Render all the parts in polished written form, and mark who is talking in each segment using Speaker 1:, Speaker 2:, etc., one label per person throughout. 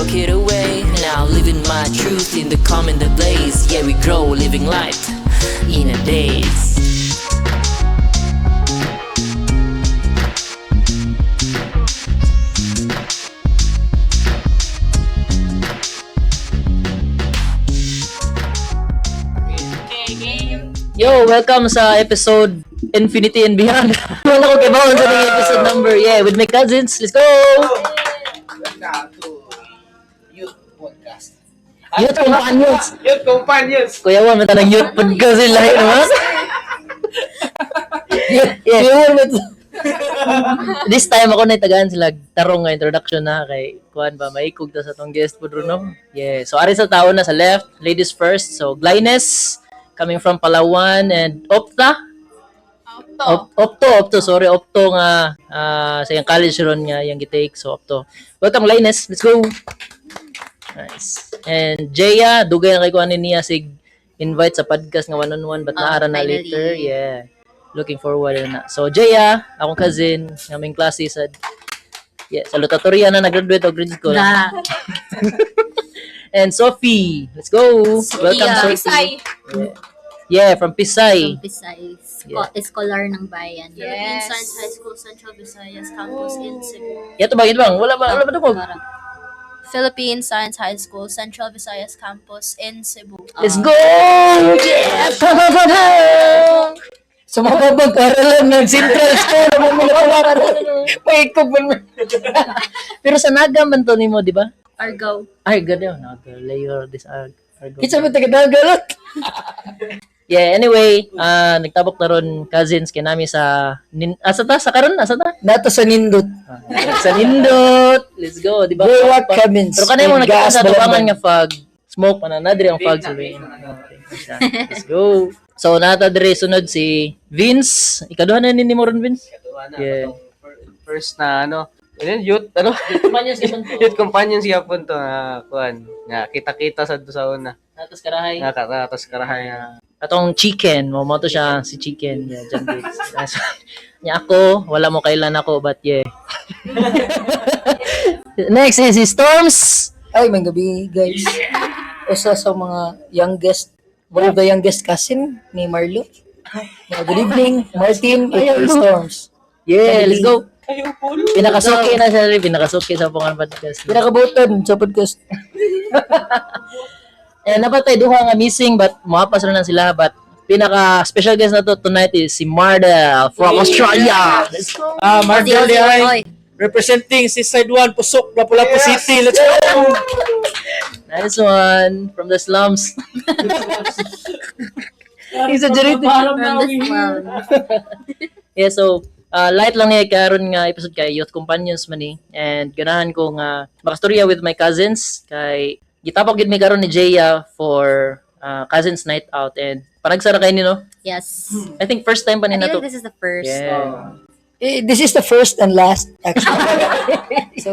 Speaker 1: Took it away. Now living my truth in the calm and the blaze. Yeah, we grow, living life in a daze. Yo, welcome sa episode Infinity and Beyond. Wala ko kay baon sa ning episode number. Yeah, with my cousins. Let's go!
Speaker 2: Welcome to Youth Podcast.
Speaker 1: Youth Companions.
Speaker 2: Youth Companions!
Speaker 1: Kuya Juan, mata ng youth podcast sila lahi naman. Yeah. This time ako na itagaan sila tarong nga introduction na kay kuan ba maikog ta sa tong guest po no. Yeah. So ari sa tao na sa left, ladies first. So Glynes coming from Palawan and Opta.
Speaker 3: Opto.
Speaker 1: Opto, Opto, sorry, Opto nga sa iyang college ron nga iyang gitake. So Opto. Welcome Glynes. Let's go. Nice. And Jaya, dugay na kay kuan niya sig invite sa podcast nga one on one but
Speaker 3: Ah,
Speaker 1: naara na
Speaker 3: finally.
Speaker 1: later. Yeah. Looking forward na. So Jaya, akong cousin, aming klase sa yeah, salutatoria na nag-graduate og grade school.
Speaker 3: Na.
Speaker 1: And Sophie, let's go. Welcome
Speaker 3: Sophia.
Speaker 1: Sophie. Yeah, from Pisay.
Speaker 4: From Pisay.
Speaker 1: Yeah.
Speaker 4: Scholar ng bayan.
Speaker 3: Philippine
Speaker 4: Yes.
Speaker 3: Science
Speaker 4: High School, Central Visayas Campus in Cebu.
Speaker 1: Yato ba, ito bang? Wala ba dungog?
Speaker 4: Philippine Science High School, Central Visayas Campus in Cebu.
Speaker 1: Let's go! Yeah! Pa, pa, pa, pa!
Speaker 5: Sa mga pag-aralan ng Central School, ang mga pag Paikog man.
Speaker 1: Pero sa Naga man to nimo, di ba?
Speaker 4: Argo.
Speaker 1: Ay, gano'n. Naga, layer this Argo.
Speaker 5: Kinsa man taga-dagalot?
Speaker 1: Yeah, anyway, nagtabok na ron cousins kay nami sa asa ta sa karon asa ta?
Speaker 5: Nato sa Nindot.
Speaker 1: Sa Nindot. Let's go, di ba?
Speaker 5: Bulwark Cabins.
Speaker 1: Pero kanay mo nakita
Speaker 5: Gas
Speaker 1: sa tubangan
Speaker 5: Balamban.
Speaker 1: nga fog. Smoke man na diri ang fog sa luin. Okay. Let's go. So nata diri sunod si Vince. Ikaduha na ni mo ron Vince.
Speaker 2: Kaduha na.
Speaker 1: Yeah.
Speaker 2: Katong first na ano, ano yun, youth, ano?
Speaker 1: Companions gyud to.
Speaker 2: Youth Companions gyapon to nga kuan. Nga kita-kita sa sa una.
Speaker 1: Natos karahay.
Speaker 2: Nga karatos karahay nga.
Speaker 1: Atong chicken, mo to siya si chicken. Yeah, John Briggs. Nice one. Nya ako, wala mo kailan ako but yeah. Next is si Storms.
Speaker 5: Ay, may gabi, guys. Usa sa mga youngest, one of the youngest cousin ni Marlo. Yeah, good evening, Martin, aka Storms.
Speaker 1: Yeah, let's go. Pinakasuki na siya, pinakasuki sa pangan podcast.
Speaker 5: Pinakabutan sa podcast.
Speaker 1: Eh, napatay duha nga missing but moapas ra na sila but pinaka special guest na to tonight is si Mardel from Australia. Let's go.
Speaker 6: Ah, Mardel
Speaker 4: Oy,
Speaker 6: ay
Speaker 4: oy.
Speaker 6: representing si Side 1 Pusok, Lapu-Lapu City. Let's go!
Speaker 1: Nice one from the slums. Exaggerated.
Speaker 4: From the slum.
Speaker 1: Yeah, so light lang niya karon nga episode kay Youth Companions man ni and ganahan ko nga makastorya with my cousins kay gitapok gid mi karon ni Jaya for cousins night out and panagsara kay ni no.
Speaker 4: Yes.
Speaker 1: I think first time pa
Speaker 4: I
Speaker 1: ni na
Speaker 4: feel
Speaker 1: to.
Speaker 4: like this is the first.
Speaker 1: Yeah.
Speaker 5: Eh, this is the first and last, actually. So,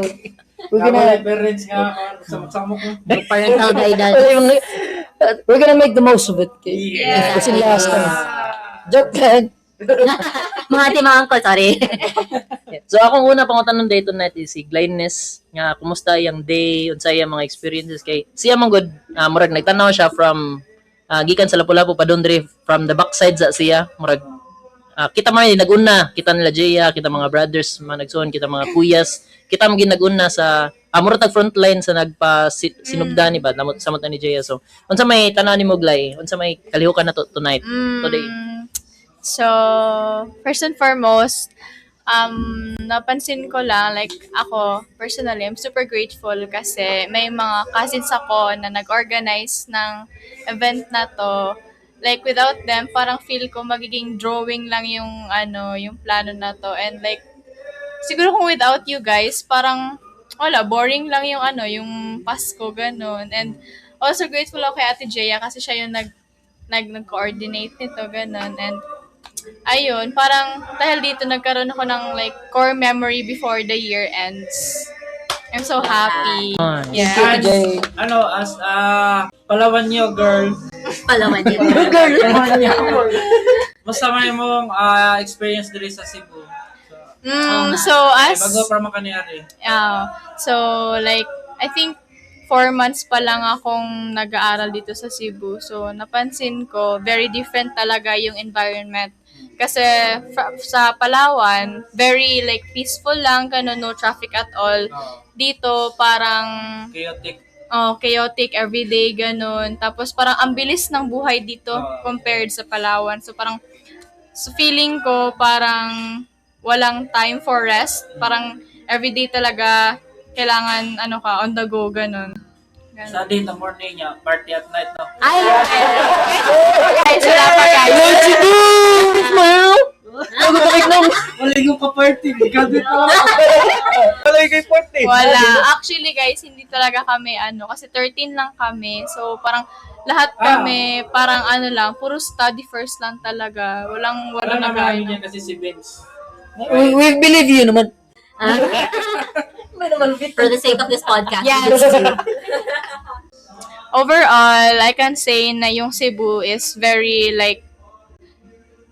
Speaker 5: we're gonna,
Speaker 6: parents nga samok ko.
Speaker 4: Parental guidance.
Speaker 5: we're gonna make the most of it. Okay?
Speaker 4: Yeah.
Speaker 5: Kasi last time. Joke lang.
Speaker 4: Mga ate, mga uncle, sorry.
Speaker 1: Yeah. So akong una pangutan-on day tonight is si Glynis nga kumusta iyang day, unsay iyang mga experiences kay siya man gud murag nagtan-aw siya from gikan sa Lapu-Lapu padung diri from the backside sa siya murag kita man naguna kita nila Jaya, kita mga brothers, mga nagsuon, kita mga kuyas, kita man gid naguna sa murag tag frontline sa nagpa sinugdan ni ba namot samot na ni Jaya. So unsa may tan-aw nimo Glay? Unsa may kalihukan na to tonight? Today.
Speaker 3: So, first and foremost, napansin ko lang, like ako, personally, I'm super grateful kasi may mga cousins ako na nag-organize ng event na to. Like, without them, parang feel ko magiging drawing lang yung, ano, yung plano na to. And like, siguro kung without you guys, parang, wala, boring lang yung ano, yung Pasko, ganun. And also grateful ako kay Ate Jaya kasi siya yung nag-coordinate nito, ganun. And ayun, parang dahil dito nagkaroon ako ng like core memory before the year ends. I'm so happy.
Speaker 1: Nice.
Speaker 3: Yeah.
Speaker 5: Thank you, Jay.
Speaker 6: Ano, as Palawan nyo, girl.
Speaker 4: Palawan yun.
Speaker 6: Palawan nyo. Basta may mong experience diri sa Cebu. So,
Speaker 3: So as
Speaker 6: bago pa man kaniari.
Speaker 3: So like I think 4 months pa lang akong nag-aaral dito sa Cebu. So, napansin ko, very different talaga yung environment. Kasi sa Palawan, very like peaceful lang, ganun, no traffic at all. Dito, parang
Speaker 6: Chaotic.
Speaker 3: Oh, chaotic everyday, ganun. Tapos parang ang bilis ng buhay dito compared sa Palawan. So parang, so feeling ko parang walang time for rest. Parang everyday talaga kailangan ano ka, on the go, ganun. Ganun.
Speaker 6: Study in the morning niya, party at night, no?
Speaker 3: Ay! Guys, wala pa, guys.
Speaker 1: Smile! Bago pa nung
Speaker 6: Wala yung ka-party. Grabe pa.
Speaker 2: Wala yung party.
Speaker 3: Wala. Actually, guys, hindi talaga kami ano, kasi 13 lang kami. So, parang lahat kami, parang ano lang, puro study first lang talaga. Walang,
Speaker 6: Wala
Speaker 3: walang
Speaker 6: namin
Speaker 3: nag-ano.
Speaker 6: yan kasi si Vince.
Speaker 5: We believe you naman.
Speaker 4: For the sake of this podcast.
Speaker 3: Yes. Overall, I can say na yung Cebu is very like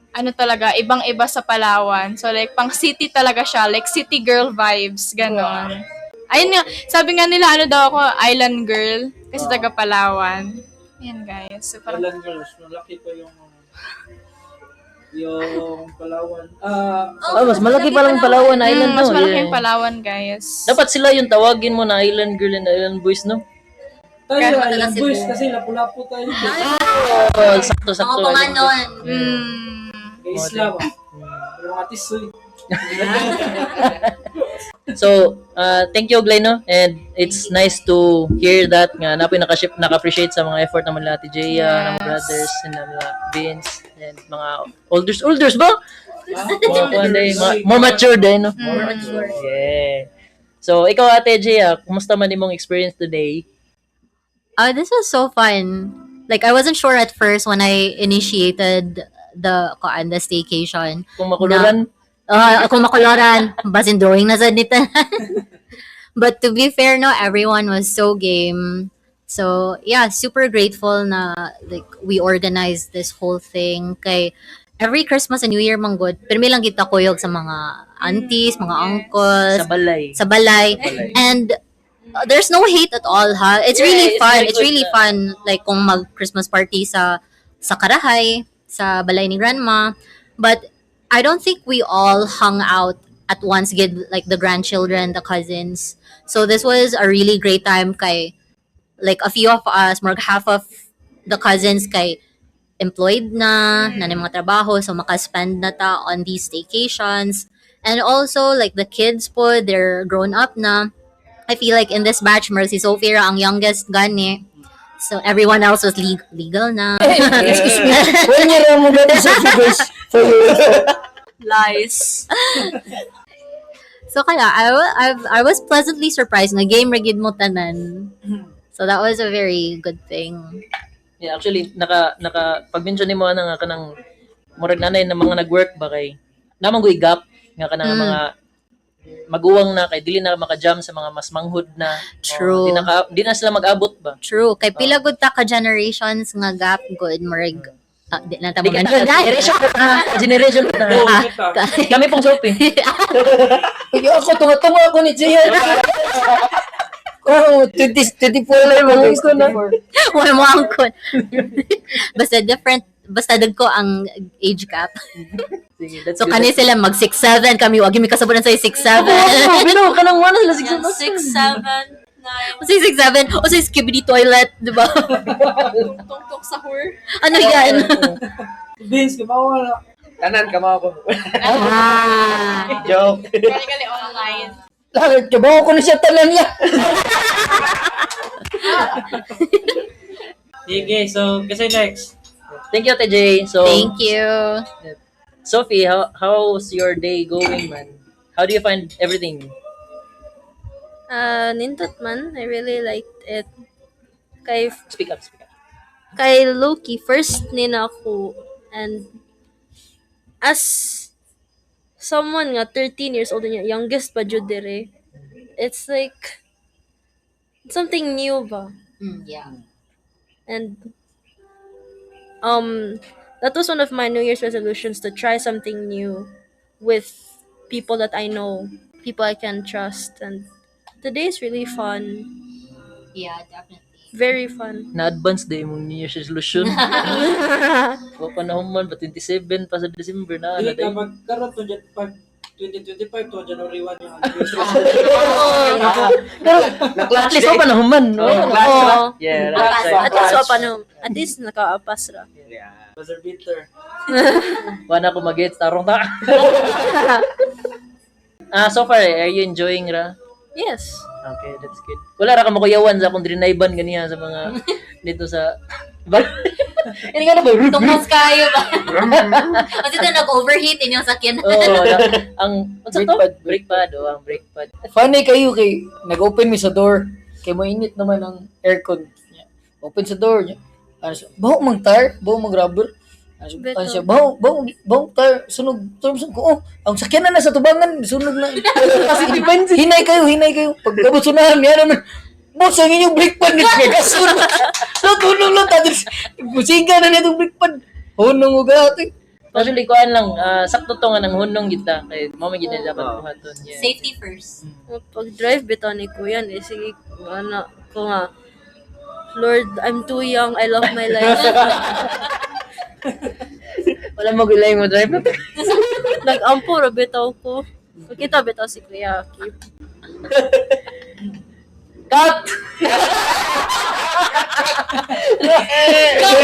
Speaker 3: ano talaga, ibang-iba sa Palawan. So like, pang city talaga siya. Like, city girl vibes, ganon. Ayun nga, sabi nga nila, ano daw ako, island girl. Kasi taga Palawan. Ayan, guys. So, parang,
Speaker 6: Island girls, malaki pa yung Palawan.
Speaker 1: Ah, mas malaki pa lang Palawan Island,
Speaker 3: Mas
Speaker 1: no?
Speaker 3: malaki
Speaker 1: Yeah.
Speaker 3: yung Palawan, guys.
Speaker 1: Dapat sila yung tawagin mo na Island Girl and Island Boys, no?
Speaker 6: Tayo,
Speaker 4: Kahit
Speaker 6: Island
Speaker 4: taga
Speaker 6: boys,
Speaker 4: Cebu.
Speaker 6: kasi lapu-lapu tayo.
Speaker 1: Oh, sakto,
Speaker 4: Mga
Speaker 1: sakto.
Speaker 4: panganon.
Speaker 6: Kay Isla ba? Pero mga tisoy.
Speaker 1: So, thank you, Glenn, no? And it's nice to hear that nga napoy naka naka-appreciate sa mga effort naman nila Ate Jaya, ng mga brothers, and ng mga Vince, and mga olders, olders ba? Mga kuwan day, more mature din, no?
Speaker 4: More mature.
Speaker 1: Yeah. So, ikaw, Ate Jaya, kumusta man imong experience today?
Speaker 4: Oh, this was so fun. Like, I wasn't sure at first when I initiated the kuan, the staycation.
Speaker 1: Kung makuluran?
Speaker 4: Kung makoloran, basin drawing na sad ni tanan. But to be fair, no, everyone was so game. So, yeah, super grateful na like we organized this whole thing. Kay every Christmas and New Year man good, pero may lang kita kuyog sa mga aunties, mga uncles,
Speaker 1: Sa balay.
Speaker 4: sa balay.
Speaker 1: Balay.
Speaker 4: And there's no hate at all, ha? It's
Speaker 1: Yeah,
Speaker 4: really
Speaker 1: it's
Speaker 4: fun.
Speaker 1: very
Speaker 4: It's
Speaker 1: good
Speaker 4: really
Speaker 1: na.
Speaker 4: fun like kung mag Christmas party sa Karahay, sa balay ni grandma. But I don't think we all hung out at once get like the grandchildren, the cousins. So this was a really great time kay like a few of us, more half of the cousins kay employed na, na mga trabaho, so makaspend na ta on these staycations. And also, like the kids po, they're grown up na. I feel like in this batch, Mercy Sophia ang youngest gani. So everyone else was legal na.
Speaker 5: Excuse me. When you mo gani sa figures for your
Speaker 3: Lies.
Speaker 4: So kaya, I was pleasantly surprised na game ra gid mo tanan. So that was a very good thing.
Speaker 1: Yeah, actually naka pag mention nimo ana nga kanang murag nanay na mga nag-work ba kay namang goy gap nga kanang mga maguwang na kay dili na maka-jam sa mga mas manghud na.
Speaker 4: True.
Speaker 1: Oh, di na sila mag-abot ba.
Speaker 4: True. Kay pila gud ta ka generations nga gap good murag di na ta
Speaker 1: Di ka
Speaker 4: mo-mention.
Speaker 1: generation na generation na.
Speaker 6: Oh, kita.
Speaker 1: Kami pong Sophie.
Speaker 5: Uy, ako, tunga-tunga ako ni Jaya. Oh, 20, 24 lang mo ko na.
Speaker 4: Wala mo angkon. Basta different, basta dagko ang age gap.
Speaker 1: Sige, that's
Speaker 4: So
Speaker 1: good.
Speaker 4: kani sila mag 6'7 kami wag mi kasabunan sa 6'7.
Speaker 1: Oh, bino kanang wala sila 6'7.
Speaker 7: 6, 7, 9.
Speaker 4: Usa 6'7, usa skibidi toilet, di ba?
Speaker 3: Tungtong sahur.
Speaker 4: Ano yan?
Speaker 6: Vince, kumawa na.
Speaker 2: Tanan, kamaw ko.
Speaker 4: Ah.
Speaker 2: Joke.
Speaker 3: Gali-gali online.
Speaker 5: Langit, kabaw ko na siya tanan niya.
Speaker 6: Sige, so, kasi next.
Speaker 1: Thank you, Ate Jay. So,
Speaker 4: Thank you.
Speaker 1: Sophie, how's your day going, man? How do you find everything?
Speaker 7: Nindot man. I really liked it. Kay,
Speaker 1: Speak up, speak up.
Speaker 7: kay Loki, first ni na ako. And as someone nga 13 years old niya, youngest pa jud dire. It's like something new ba?
Speaker 4: Yeah.
Speaker 7: And that was one of my New Year's resolutions, to try something new with people that I know, people I can trust, and today is really fun.
Speaker 4: Yeah, definitely.
Speaker 7: Very fun.
Speaker 1: Na-advance day imong New Year's resolution. Wa pa na human pa 27 pa sa December na
Speaker 6: Dili
Speaker 1: na
Speaker 6: ka
Speaker 1: day.
Speaker 6: magkaroon to pag 2025 to January 1 yung
Speaker 1: Pero at least wa pa na human. No?
Speaker 7: Oo.
Speaker 1: Yeah,
Speaker 4: Apas.
Speaker 1: right.
Speaker 7: At least wa pa no. At least nakaapas ra.
Speaker 2: Yeah.
Speaker 6: Buzzer beater.
Speaker 1: Wala ko mag-gets tarong ta. Ah, so far, are you enjoying ra?
Speaker 7: Yes.
Speaker 1: Okay, that's good. Wala ra ka makuyawan sa akong drinayban ganiya sa mga dito sa ba? Ini nga na ba?
Speaker 4: Tungkol kayo ba? Kasi ito nag-overheat inyong sakyan.
Speaker 1: Oo, ang unsa to?
Speaker 5: Brake pad.
Speaker 1: Brake pad, oh, ang brake pad.
Speaker 5: Funny kayo kay nag-open mi sa door kay moinit naman ang aircon. Niya. Open sa door niya. Ano siya, baho mang tire, baho mang rubber. Ano siya,
Speaker 7: Beto.
Speaker 5: ano siya, baho, baho, baho tire, sunog, sunog, sunog ko. Oh, ang sakyan na nasa tubangan, sunog na. Kasi hinay kayo, hinay kayo. Pagkabot sunahan, niya naman, boss, ang inyong brake pad, nagkasunog. So, tulong lang, tapos, musiga na nitong brake pad. Hunong mo gati.
Speaker 1: Actually, kuan lang, sakto to nga nang hunong kita kay mao man gid na dapat
Speaker 2: Oo.
Speaker 1: buhaton. Yeah.
Speaker 4: Safety first.
Speaker 7: Pag-drive bitaw ni kuya eh, sige, ano, ko nga, "Lord, I'm too young. I love my life."
Speaker 1: Wala magulay mo drive.
Speaker 7: Nag-ampo ra bitaw ko. Kita bitaw si Kuya Kip.
Speaker 1: Cut!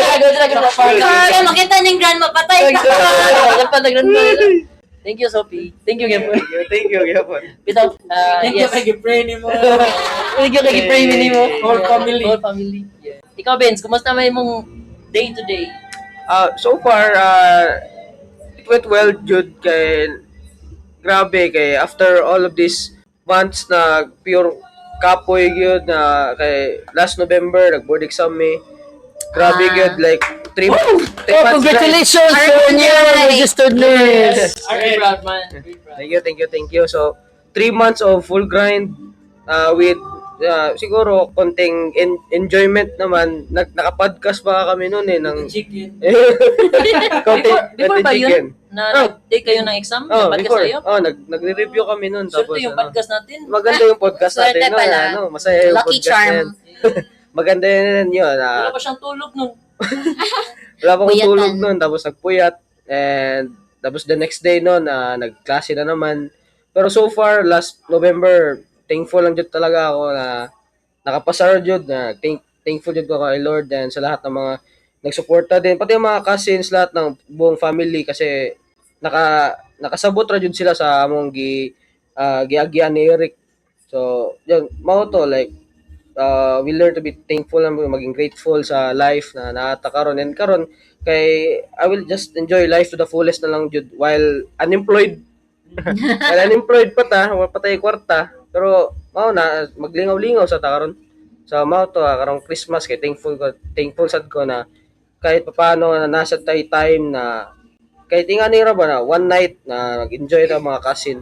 Speaker 4: Kaya makita ning grandma, patay ka.
Speaker 1: Thank you, Sophie. Thank you, Gepon.
Speaker 2: Thank you, thank you, Gapon.
Speaker 1: Bitaw,
Speaker 6: Thank you
Speaker 1: yes.
Speaker 6: kay gi-pray nimo.
Speaker 1: Thank you kay pray nimo.
Speaker 6: Whole family.
Speaker 1: Whole family. Yeah. Ikaw, Benz, kumusta may imong day to day?
Speaker 2: So far, it went well, Jude, kay grabe, kay after all of these months na pure kapoy yun na kay last November, nag-board exam me. Grabe
Speaker 4: Ah.
Speaker 2: yun, like, three
Speaker 5: Oh,
Speaker 2: months.
Speaker 5: congratulations, sir, new registered nurse.
Speaker 1: Very proud, man. Very proud.
Speaker 2: Thank you, thank you, thank you. So, 3 months of full grind with siguro konting enjoyment naman. Naka-podcast pa kami noon eh ng
Speaker 6: Chicken.
Speaker 2: konting,
Speaker 1: Before
Speaker 2: konting
Speaker 1: ba
Speaker 2: chicken.
Speaker 1: yun? Na nag-take kayo ng exam?
Speaker 2: Oh,
Speaker 1: Nag-podcast
Speaker 2: before.
Speaker 1: kayo?
Speaker 2: Oh, nagre-review kami noon
Speaker 1: Swerte
Speaker 2: tapos
Speaker 1: yung
Speaker 2: ano,
Speaker 1: podcast natin.
Speaker 2: maganda yung podcast
Speaker 4: Swerte
Speaker 2: natin noon,
Speaker 4: pala.
Speaker 2: ano, masaya yung
Speaker 4: Lucky
Speaker 2: podcast na
Speaker 4: charm.
Speaker 2: yan. Maganda yun yun.
Speaker 1: Wala pa siyang tulog nun.
Speaker 2: Wala pa akong
Speaker 4: Puyatan.
Speaker 2: tulog noon tapos nagpuyat and tapos the next day noon nagklase na naman. Pero so far last November, thankful lang jud talaga ako na nakapasar jud na thankful jud ko kay Lord and sa lahat ng mga nagsuporta din pati yung mga cousins, lahat ng buong family kasi nakasabot ra jud sila sa among giagyan ni Eric. So, yun, mao to, like we learn to be thankful and maging grateful sa life na naata karon and karon kay I will just enjoy life to the fullest na lang jud while unemployed. While unemployed pa ta, wala pa tayo kwarta, pero mao na maglingaw-lingaw sa ta karon. So mao to, karong Christmas kay thankful ko, thankful sad ko na kahit papaano na nasa tay time na kahit nga ni ra ba na one night na nag-enjoy ta mga cousin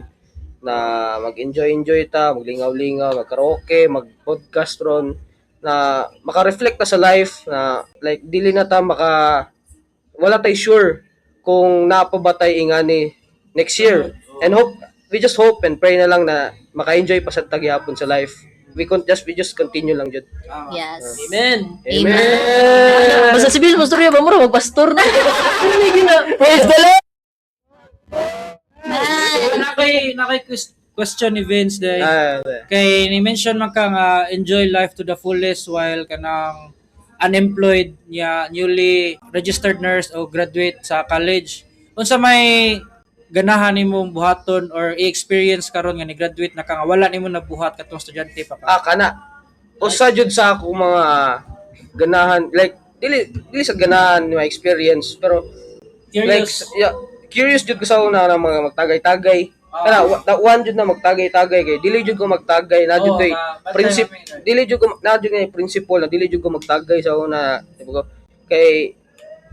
Speaker 2: na mag-enjoy enjoy ta, maglingaw-lingaw, mag-karaoke, mag-podcast ron na maka-reflect ta sa life na like dili na ta maka wala tay sure kung naa pa ba tay ingani next year and hope we just hope and pray na lang na maka-enjoy pa sa tagyapon sa life. We just continue lang jud.
Speaker 4: Yes.
Speaker 1: Amen.
Speaker 4: Amen.
Speaker 1: Basta si Bill, pastor ba mo magpastor na. Hindi na.
Speaker 5: Praise the Lord!
Speaker 6: Nakay question ni Vince day.
Speaker 2: Ah,
Speaker 6: Kay ni-mention man ka nga enjoy life to the fullest while kanang unemployed niya, newly registered nurse o graduate sa college. Unsa may ganahan nimong buhaton or i-experience karon nga ni graduate na ka nga wala nimo nabuhat katong estudyante pa ka?
Speaker 2: Ah, kana. Usa jud sa ako mga ganahan, like dili dili sa ganahan mga experience pero like
Speaker 6: Curious.
Speaker 2: yeah, curious jud ko sa una na mga magtagay-tagay. Kana that one jud na magtagay-tagay kay dili jud ko magtagay na jud
Speaker 6: Oo,
Speaker 2: kay
Speaker 6: bantay
Speaker 2: princip
Speaker 6: namin, eh.
Speaker 2: dili jud ko na jud kay principle na dili jud ko magtagay sa una, di ba ko? Kay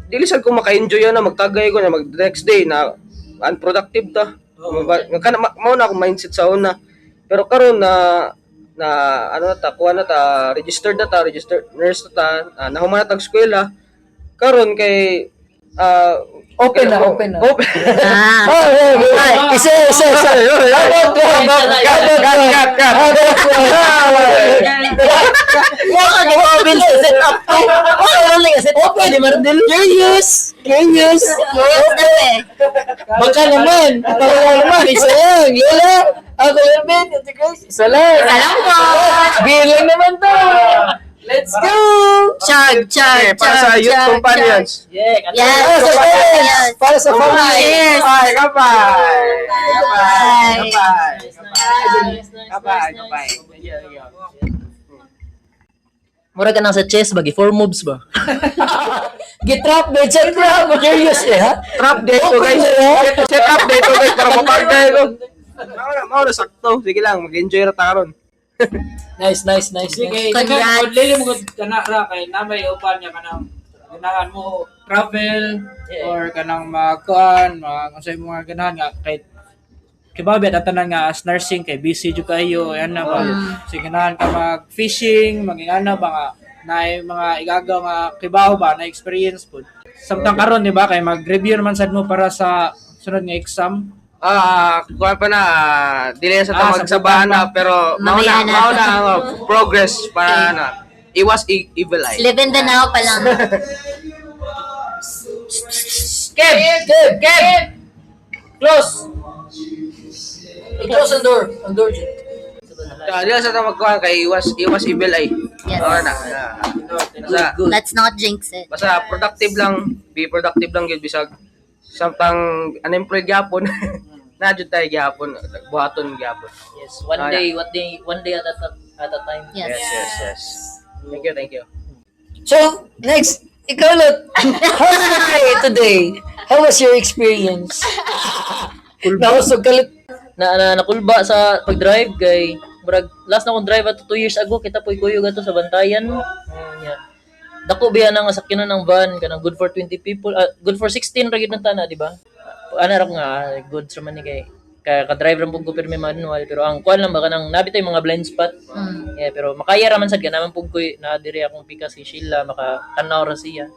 Speaker 2: dili sad ko maka-enjoy na magtagay ko na mag next day na unproductive ta.
Speaker 6: Oo.
Speaker 2: Kana mao na akong mindset sa una. Pero karon na na ano na ta, kuha na ta, registered na ta, registered nurse na ta, nahuman na tag eskwela. Karon kay
Speaker 5: Open na, open na.
Speaker 2: Open.
Speaker 4: Ah.
Speaker 5: Oh, yeah. Isa, isa, isa. About one.
Speaker 2: Cut, cut, cut, cut.
Speaker 1: Wala ka open sa set up to. Wala lang set up ni Mardel.
Speaker 5: Curious. Curious.
Speaker 4: Curious na eh.
Speaker 5: Baka naman. Baka naman. Isa lang. Lola. Ako, Ervin. Ate Grace. Isa lang.
Speaker 4: Isa lang po.
Speaker 5: Bilang naman to. Let's go!
Speaker 4: Chug, chug,
Speaker 2: Okay, para sa
Speaker 4: chug,
Speaker 2: youth
Speaker 4: chug,
Speaker 2: companions.
Speaker 1: Yeah,
Speaker 4: chug. Yes.
Speaker 5: Para sa parents.
Speaker 4: Yes.
Speaker 5: Para sa family.
Speaker 4: Cheers.
Speaker 2: Kapay, kapay.
Speaker 4: Bye.
Speaker 2: Kapay.
Speaker 1: Nice, nice,
Speaker 2: Kapay,
Speaker 1: nice,
Speaker 2: kapay.
Speaker 1: nice. Mura ka nang sa chess ba, four moves ba?
Speaker 5: Gitrap, ba? Chat trap. Curious eh, ha?
Speaker 2: Trap dito, guys. Set up dito, guys, para mapagay ko. Mao na sakto. Sige lang, mag-enjoy ra ta karon.
Speaker 5: Nice, nice, nice,
Speaker 6: Sige,
Speaker 5: nice.
Speaker 4: Congrats.
Speaker 6: kay lili mo gud kana ra kay na may uban niya kanang ganahan mo travel or kanang magkuan, mag unsay mo mga ganahan nga kay kibaw at tanan nga as nursing kay busy jud kayo yan na ba. Sige, ganahan ka mag fishing, maging ana ba nga naay mga igagaw nga kibaw ba na experience pud. Samtang karon di ba kay mag-review naman sad mo para sa sunod nga exam.
Speaker 2: Ah, kuha pa na, dili na sa
Speaker 6: Ah,
Speaker 2: ta magsabahan na, pero mao
Speaker 4: Mamaya
Speaker 2: na,
Speaker 4: na.
Speaker 2: mao na ang progress para na iwas evil eye.
Speaker 4: Live in the now pa lang.
Speaker 1: Kev! Kev! Kev! Close!
Speaker 5: I-close ang door. Ang door, Jun.
Speaker 2: Ah, dili na sa ta magkuha kay iwas iwas evil eye.
Speaker 4: Yes.
Speaker 2: Mao na. Basta,
Speaker 4: Let's not jinx it.
Speaker 2: basta productive lang, be productive lang gyud bisag samtang unemployed gyapon. Na jud tayo gyapon, buhaton gyapon.
Speaker 1: Yes, one
Speaker 2: Ah,
Speaker 1: day, one day at a time.
Speaker 4: Yes.
Speaker 2: Yes, yes, yes. Thank you, thank you.
Speaker 5: So, next, ikaw, Lot. How was your day today? How was your experience? Nahusog kalit.
Speaker 1: Na nakulba sa pag-drive kay murag last na akong drive ato 2 years ago kita po'y kuyog ato sa Bantayan. Oh, nya. Dako biya na nga sakyanan ng van kanang good for 20 people, good for 16 ra gyud nang tana, di ba? Ana ra ko nga good sa man ni kay kaya ka-drive ra pud ko pirmi manual pero ang kuan lang ba kanang nabi tay mga blind spot. Yeah, pero makaya ra man sad ganaman pud ko na diri akong pika si Sheila maka tanaw ra siya.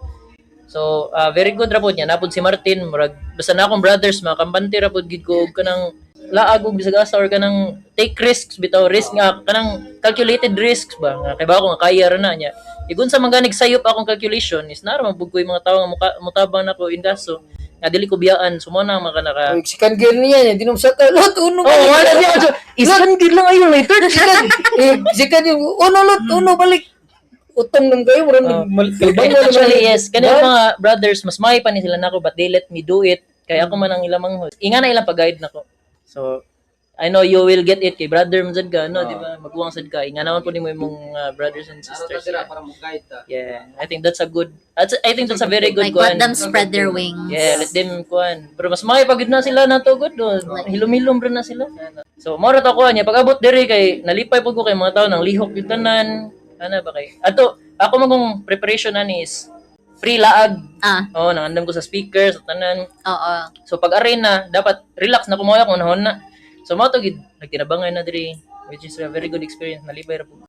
Speaker 1: So, very good ra pod niya. Napod si Martin, murag basta na akong brothers, mga kampante ra pod gid ko og kanang laag og bisag asa or kanang take risks bitaw risk nga kanang calculated risks ba nga kay ba ako nga kaya ra na niya. Igun sa mga nagsayop akong calculation is nara man pud ko yung mga tawo nga muka, mutabang nako in kaso nga dili ko biyaan so mo na ang mga naka
Speaker 5: Uy, si Kangir niya, hindi naman sa Lot, uno.
Speaker 1: Oh, wala niya. Isan gid lang ayo later.
Speaker 5: Eh, si Kangir, uno, Lot, uno, balik. Utang lang kayo, murang
Speaker 1: Oh.
Speaker 5: kalbang mo naman.
Speaker 1: Actually, yes. Kanila mga brothers, mas may pa ni sila nako, but they let me do it. Kaya ako man ang ilang manghod. Inga na ilang pag-guide nako. So, I know you will get it kay brother man sad ka, no, di ba? Maguwang sad ka. Inga naman po nimo imong brothers and sisters. Yeah.
Speaker 2: para mo guide ta.
Speaker 1: Yeah, I think that's a good I think that's a very good
Speaker 4: Like, let
Speaker 1: kuan.
Speaker 4: them spread their wings.
Speaker 1: Yeah, let them kuan. Pero mas may pagid na sila na to good do. Hilom-hilom ra na sila. So, mao ra to kuan niya pag abot diri kay nalipay pud ko kay mga tao nang lihok yung tanan. Ana ba kay? Ato ako magong preparation ani is free laag.
Speaker 4: Ah,
Speaker 1: Oh, nangandam ko sa speaker sa tanan.
Speaker 4: oo.
Speaker 1: So pag arena, dapat relax na kumoya kung nahon na. So mao to gid nagtinabangan na diri which is a very good experience nalipay ra pud.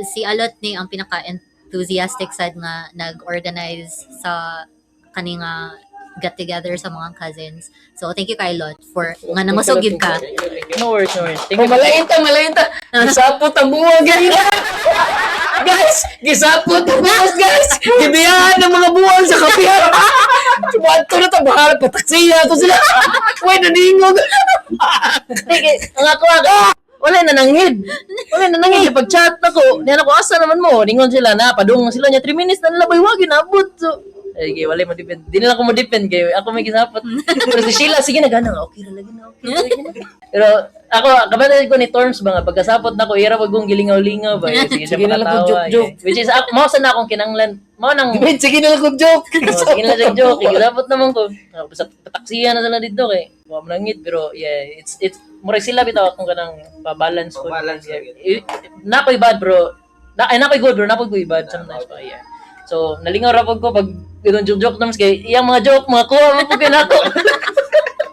Speaker 4: Si Alot ni ang pinaka-enthusiastic sad nga nag-organize sa kani nga get together sa mga cousins. So, thank you kay Lot for nga nangusog gyud ka.
Speaker 1: No worries, no worries. Thank
Speaker 5: Oh,
Speaker 1: you.
Speaker 5: malain ta, malain ta. Gisapot ang buwag, guys. Guys, gisapot ang buwag, guys. Gibiyahan ng mga buwag sa kapihan. Tumato na ta, bahala, pataksiya to sila. Uy, naningog.
Speaker 1: Sige, ang ako ako. Wala na nanghid. Wala na nanghid. Pag chat nako, niya nako asa naman mo. Ningon sila na padung sila niya 3 minutes na nila wag inabot. So, ay, kay wala mo depend. Di nila ako mo depend kay ako may gisapot. Pero si Sheila sige na gana, okay ra lagi na, okay ra lagi na. Pero ako kabantay ko ni Torms ba nga pagkasapot nako ira pag kong gilingaw-lingaw ba. Sige, siya
Speaker 5: Sige na lang kung
Speaker 1: makatawa,
Speaker 5: joke-joke.
Speaker 1: eh. Which is ako mao sa na akong kinanglan. Mao nang
Speaker 5: Wait, sige na lang kung joke.
Speaker 1: Oh, sige na lang joke. Gisapot naman ko. Ah, basta pataksiyan na sila dito kay. Wa man nangit pero yeah, it's murag sila bitaw akong kanang pa-balance ko.
Speaker 2: Pa-balance
Speaker 1: Yeah.
Speaker 2: lang
Speaker 1: Na ko'y bad bro. Na ay na ko'y good bro, na ko'y bad sometimes pa. Yeah. So, nalingaw ra pud ko pag ganun joke joke naman kay iyang mga joke mga kuha mo pud kay nako.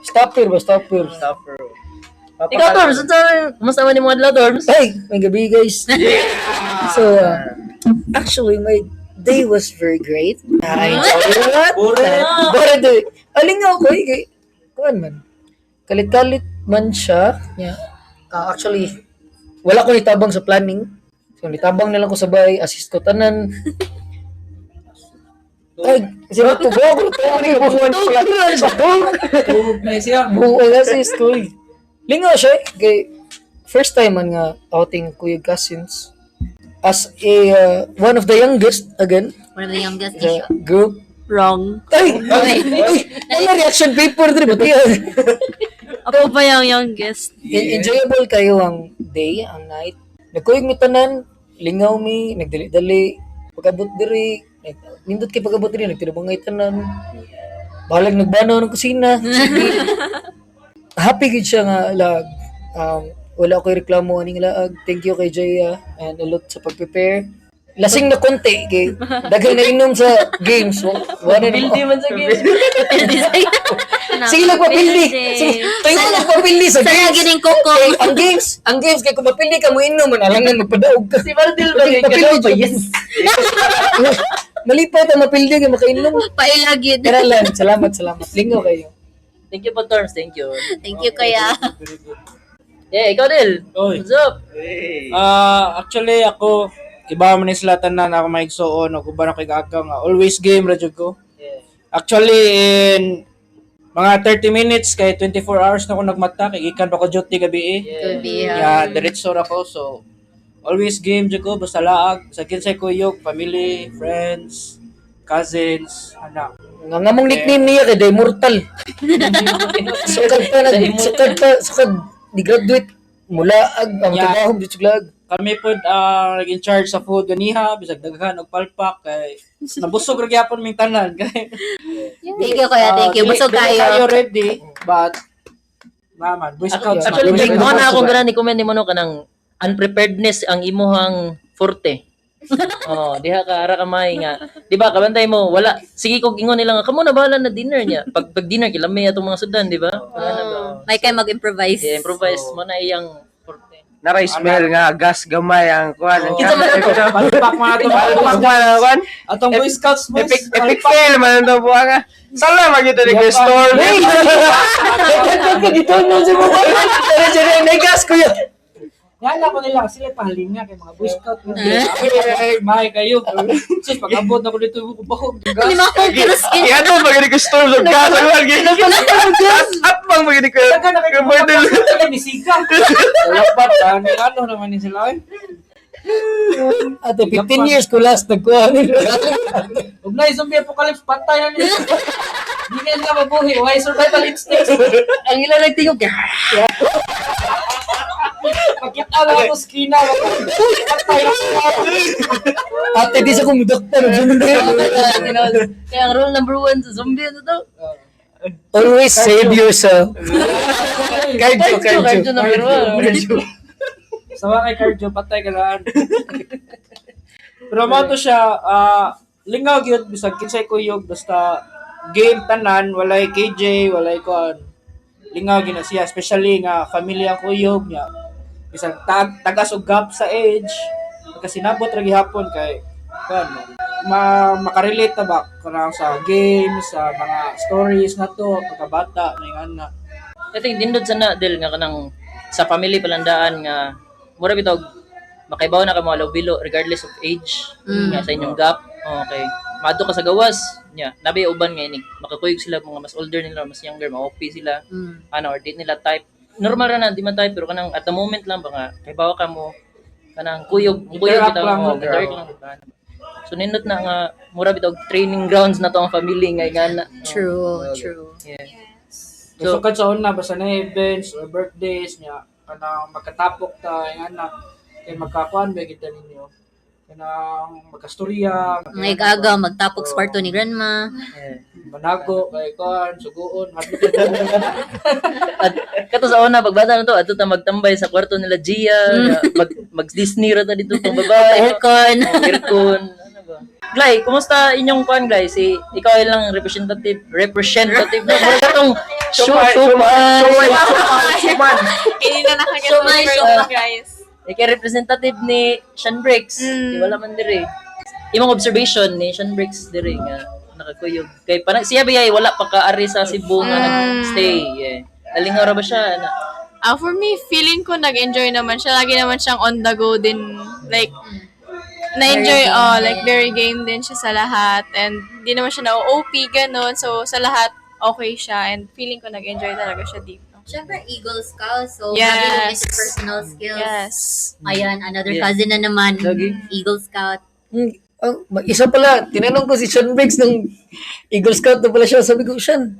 Speaker 5: Stopper ba, stopper.
Speaker 2: Stopper.
Speaker 1: Ikaw Torms, unsa kumusta man imong adlaw Torms?
Speaker 5: Hey, may gabi guys. So, actually, my Day was very great. I enjoyed it a lot. Bored. Eh. Alingaw ko eh. Kuan man. Kalit-kalit man siya. Yeah. Ah, actually, wala ko nitabang sa planning. So, nitabang na lang ko sa bahay, assist ko tanan. Ay, sila tugo ko to ni buwan pala.
Speaker 6: Tubog na siya.
Speaker 5: Buwan assist ko. Eh. Lingaw siya eh. Kay first time man nga outing kuya cousins. As a one of the youngest again
Speaker 4: One of the youngest
Speaker 5: sa
Speaker 4: issue.
Speaker 5: group.
Speaker 7: Wrong.
Speaker 5: Ay! Ay! Ay! Wala reaction paper diri ba
Speaker 7: Ako pa yung youngest.
Speaker 5: Enjoyable kayo ang day, ang night. Nagkuyog mi tanan, lingaw mi, nagdali-dali, pagabot diri, nindot kay pagabot diri, nagtinabangay tanan. Balag nagbanaw ng kusina. Sige. Happy gid siya nga lag. Wala ko'y reklamo aning laag. Thank you kay Jaya and a lot sa pag-prepare. Lasing na konti kay daghan na inom sa games. Wala na
Speaker 1: Buildy man sa games.
Speaker 5: Sige lang papildi. Sige, tayo lang papildi sa
Speaker 4: Saya
Speaker 5: games.
Speaker 4: gining koko.
Speaker 5: Kay, ang games kay kung mapili ka mo inom man alangan magpadaog ka.
Speaker 1: Si Valdel ba?
Speaker 5: Mapildi
Speaker 1: Pa,
Speaker 5: jud.
Speaker 1: yes.
Speaker 5: Malipay ta mapildi kay makainom.
Speaker 4: Pailagid.
Speaker 5: Tara lang, salamat, salamat. Lingaw kayo.
Speaker 1: Thank you po, Terms. Thank you.
Speaker 4: Thank you, kuya.
Speaker 6: Very good.
Speaker 1: Yeah, ikaw, Del.
Speaker 6: Oy.
Speaker 1: What's up?
Speaker 6: Ah, actually ako iba man ni sila tanan ako maigsuon og uban ako igaagaw nga always game ra jud ko.
Speaker 1: Yeah.
Speaker 6: Actually in mga 30 minutes kay 24 hours na ako nagmata kay gikan pa ko duty gabi eh.
Speaker 4: Could be,
Speaker 6: Yeah, diretso ra ko so always game jud ko basta laag sa kinsay kuyog, family, friends, cousins, ana.
Speaker 5: Nga nga mong nickname niya kay The Immortal. Sukad pa nag sukad pa sukad di graduate mula ag ang
Speaker 6: Yeah.
Speaker 5: trabaho di suglag.
Speaker 6: Kami pod ang nag-in charge sa food ganiha bisag daghan og palpak kay nabusog ra gyapon ming tanan kay
Speaker 4: Thank you, kuya. Thank you.
Speaker 6: Ah,
Speaker 4: Busog
Speaker 6: dili
Speaker 4: kayo.
Speaker 6: kayo ready but naman Boy Scouts man.
Speaker 1: Actually,
Speaker 6: Boy
Speaker 1: like, mo
Speaker 6: Scouts
Speaker 1: na akong
Speaker 6: ba?
Speaker 1: ganan ni comment ni mo no kanang unpreparedness ang imuhang forte. Oh, diha ka ara ka may nga. Di ba kabantay mo wala sige kog ingon nila nga kamo na bahala na dinner niya. Pag dinner kilami atong mga sudan, di ba? Wala na ba?
Speaker 4: May kay mag-improvise.
Speaker 1: Yeah, improvise mo na iyang forte.
Speaker 2: Naray smell nga gas gamay ang kuan. Ang
Speaker 1: Kinsa man ato?
Speaker 6: Palpak man ato.
Speaker 2: Palpak man ang kuan.
Speaker 6: Atong Boy Scouts boys.
Speaker 2: Epic fail man ang buwa nga. Sala magyud ni kay storm.
Speaker 5: Hey! Nagkantag ka dito no sa mga. Tara dyan, negas kuya.
Speaker 6: Yan ako nila sila pahalinga kay mga Boy Scout. Ay, may kayo. Sus pag-abot na ko dito ko bahog.
Speaker 4: Hindi mo ako kiruskin.
Speaker 2: Iya to magyud ko storm sa gas ang kuan. At bang magyud ko.
Speaker 6: Dagan na kayo
Speaker 2: Bordel.
Speaker 6: ni Sika. Wala pa tani ano naman ni sila ay.
Speaker 5: Ato 15 years ko last nagkuha nila.
Speaker 6: Ug na zombie apocalypse patay na nila. Di na sila mabuhi. Why survival instincts?
Speaker 1: Ang ila nagtingog ka.
Speaker 6: Pagkita lang ako skina. Patay na sila.
Speaker 5: Ate di sa kumudoktor.
Speaker 1: Kaya ang rule number one sa zombie ano to?
Speaker 5: Always save yourself. Cardio,
Speaker 1: Cardio,
Speaker 5: cardio.
Speaker 1: cardio number one.
Speaker 6: Sawa kay cardio, patay ka laan. Pero mo to siya, lingaw gyud bisag kinsay kuyog basta game tanan, walay KJ, walay kuan. Lingaw gyud na siya, especially nga family ang kuyog niya. Bisag tagas og gap sa age, pagkasinabot ra gihapon kay kuan mo. Makarelate ta ba kanang sa games, sa mga stories na to pagkabata may ana.
Speaker 1: I think dindot sa na del nga kanang sa family palandaan nga mura bitaw makaibaw na ka mga lobilo regardless of age nga sa inyong gap. Okay. Maadto ka sa gawas nya nabi uban nga inig makakuyog sila mga mas older nila mas younger ma-OP sila ano or di nila type normal ra na di man type pero kanang at the moment lang ba nga kaibaw ka mo kanang kuyog kuyog
Speaker 6: Interact
Speaker 1: bitaw
Speaker 6: lang,
Speaker 1: mo
Speaker 6: interact.
Speaker 1: interact lang bitaw. So nindot na nga mura bitaw training grounds na to ang family nga ingana.
Speaker 4: True, true.
Speaker 1: Yeah.
Speaker 6: So, sukad sa una basta na events or birthdays niya kanang magkatapok ta yung anak kay magkakuan ba kita ninyo kanang magkastorya
Speaker 4: Ang igaga, magtapok sa kwarto ni grandma.
Speaker 1: Yeah.
Speaker 6: manago kay kuan suguon hadlok
Speaker 1: At kato sa una pagbata na to adto ta magtambay sa kwarto nila Gia, mag Disney ra ta dito pang babae.
Speaker 4: Aircon.
Speaker 1: Oh, aircon. Ano ba? Glay, kumusta inyong kuan Glay? Si ikaw ay lang representative representative na mura katong shumay
Speaker 2: Suman.
Speaker 3: Hindi na nakaget
Speaker 4: Sumay,
Speaker 3: first, guys.
Speaker 1: Ikaw representative ni Sean Briggs. Di wala man diri. Imong observation ni Sean Briggs diri nga nakakuyog. Kay para siya ba yay, wala pa kaari sa Cebu nga nag-stay. Yeah. Nalingaw ra ba siya? Ana?
Speaker 3: Ah, for me, feeling ko nag-enjoy naman siya. Lagi naman siyang on the go din. Like, na-enjoy,
Speaker 4: Very game
Speaker 3: oh, like,
Speaker 4: din.
Speaker 3: very game din siya sa lahat. And, di naman siya na-OP, ganun. So, sa lahat, okay siya. And, feeling ko nag-enjoy talaga siya dito.
Speaker 4: Siyempre, Eagle Scout. So,
Speaker 3: Yes.
Speaker 4: grabe yung interpersonal skills.
Speaker 3: Yes.
Speaker 4: Ayan, another
Speaker 1: Yeah.
Speaker 4: cousin na naman.
Speaker 1: Lagi.
Speaker 4: Eagle Scout.
Speaker 5: Oh, isa pala, tinanong ko si Sean Briggs ng Eagle Scout na pala siya. Sabi ko, "Sean,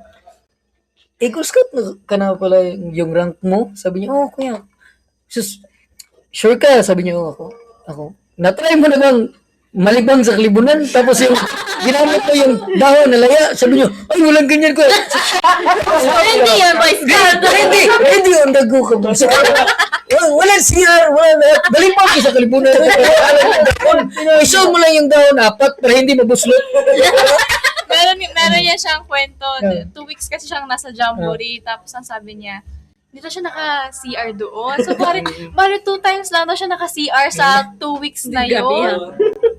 Speaker 5: Eagle Scout na ka na pala yung rank mo?" Sabi niya, "Oh, kuya." Sus, sure ka? Sabi niya, "Oo, ako. Ako. Na-try mo na bang malibang sa kalibunan?" Tapos yung ginamit ko yung dahon na laya. Sabi niya, "Ay, walang ganyan ko."
Speaker 4: Hindi yun, Boy Scout.
Speaker 5: Hindi, hindi on the go ka ba? Wala CR, wala na. Balibang ka sa kalibunan. Wala na dahon. I-show mo lang yung dahon, apat, para hindi mabuslot.
Speaker 3: Meron niya siyang kwento.
Speaker 5: Yeah.
Speaker 3: 2 weeks kasi siyang nasa jamboree. Tapos ang sabi niya, dito siya naka-CR doon. So, pare two times lang daw siya naka-CR sa 2 weeks na
Speaker 7: Gabi,
Speaker 3: yun.
Speaker 7: ah.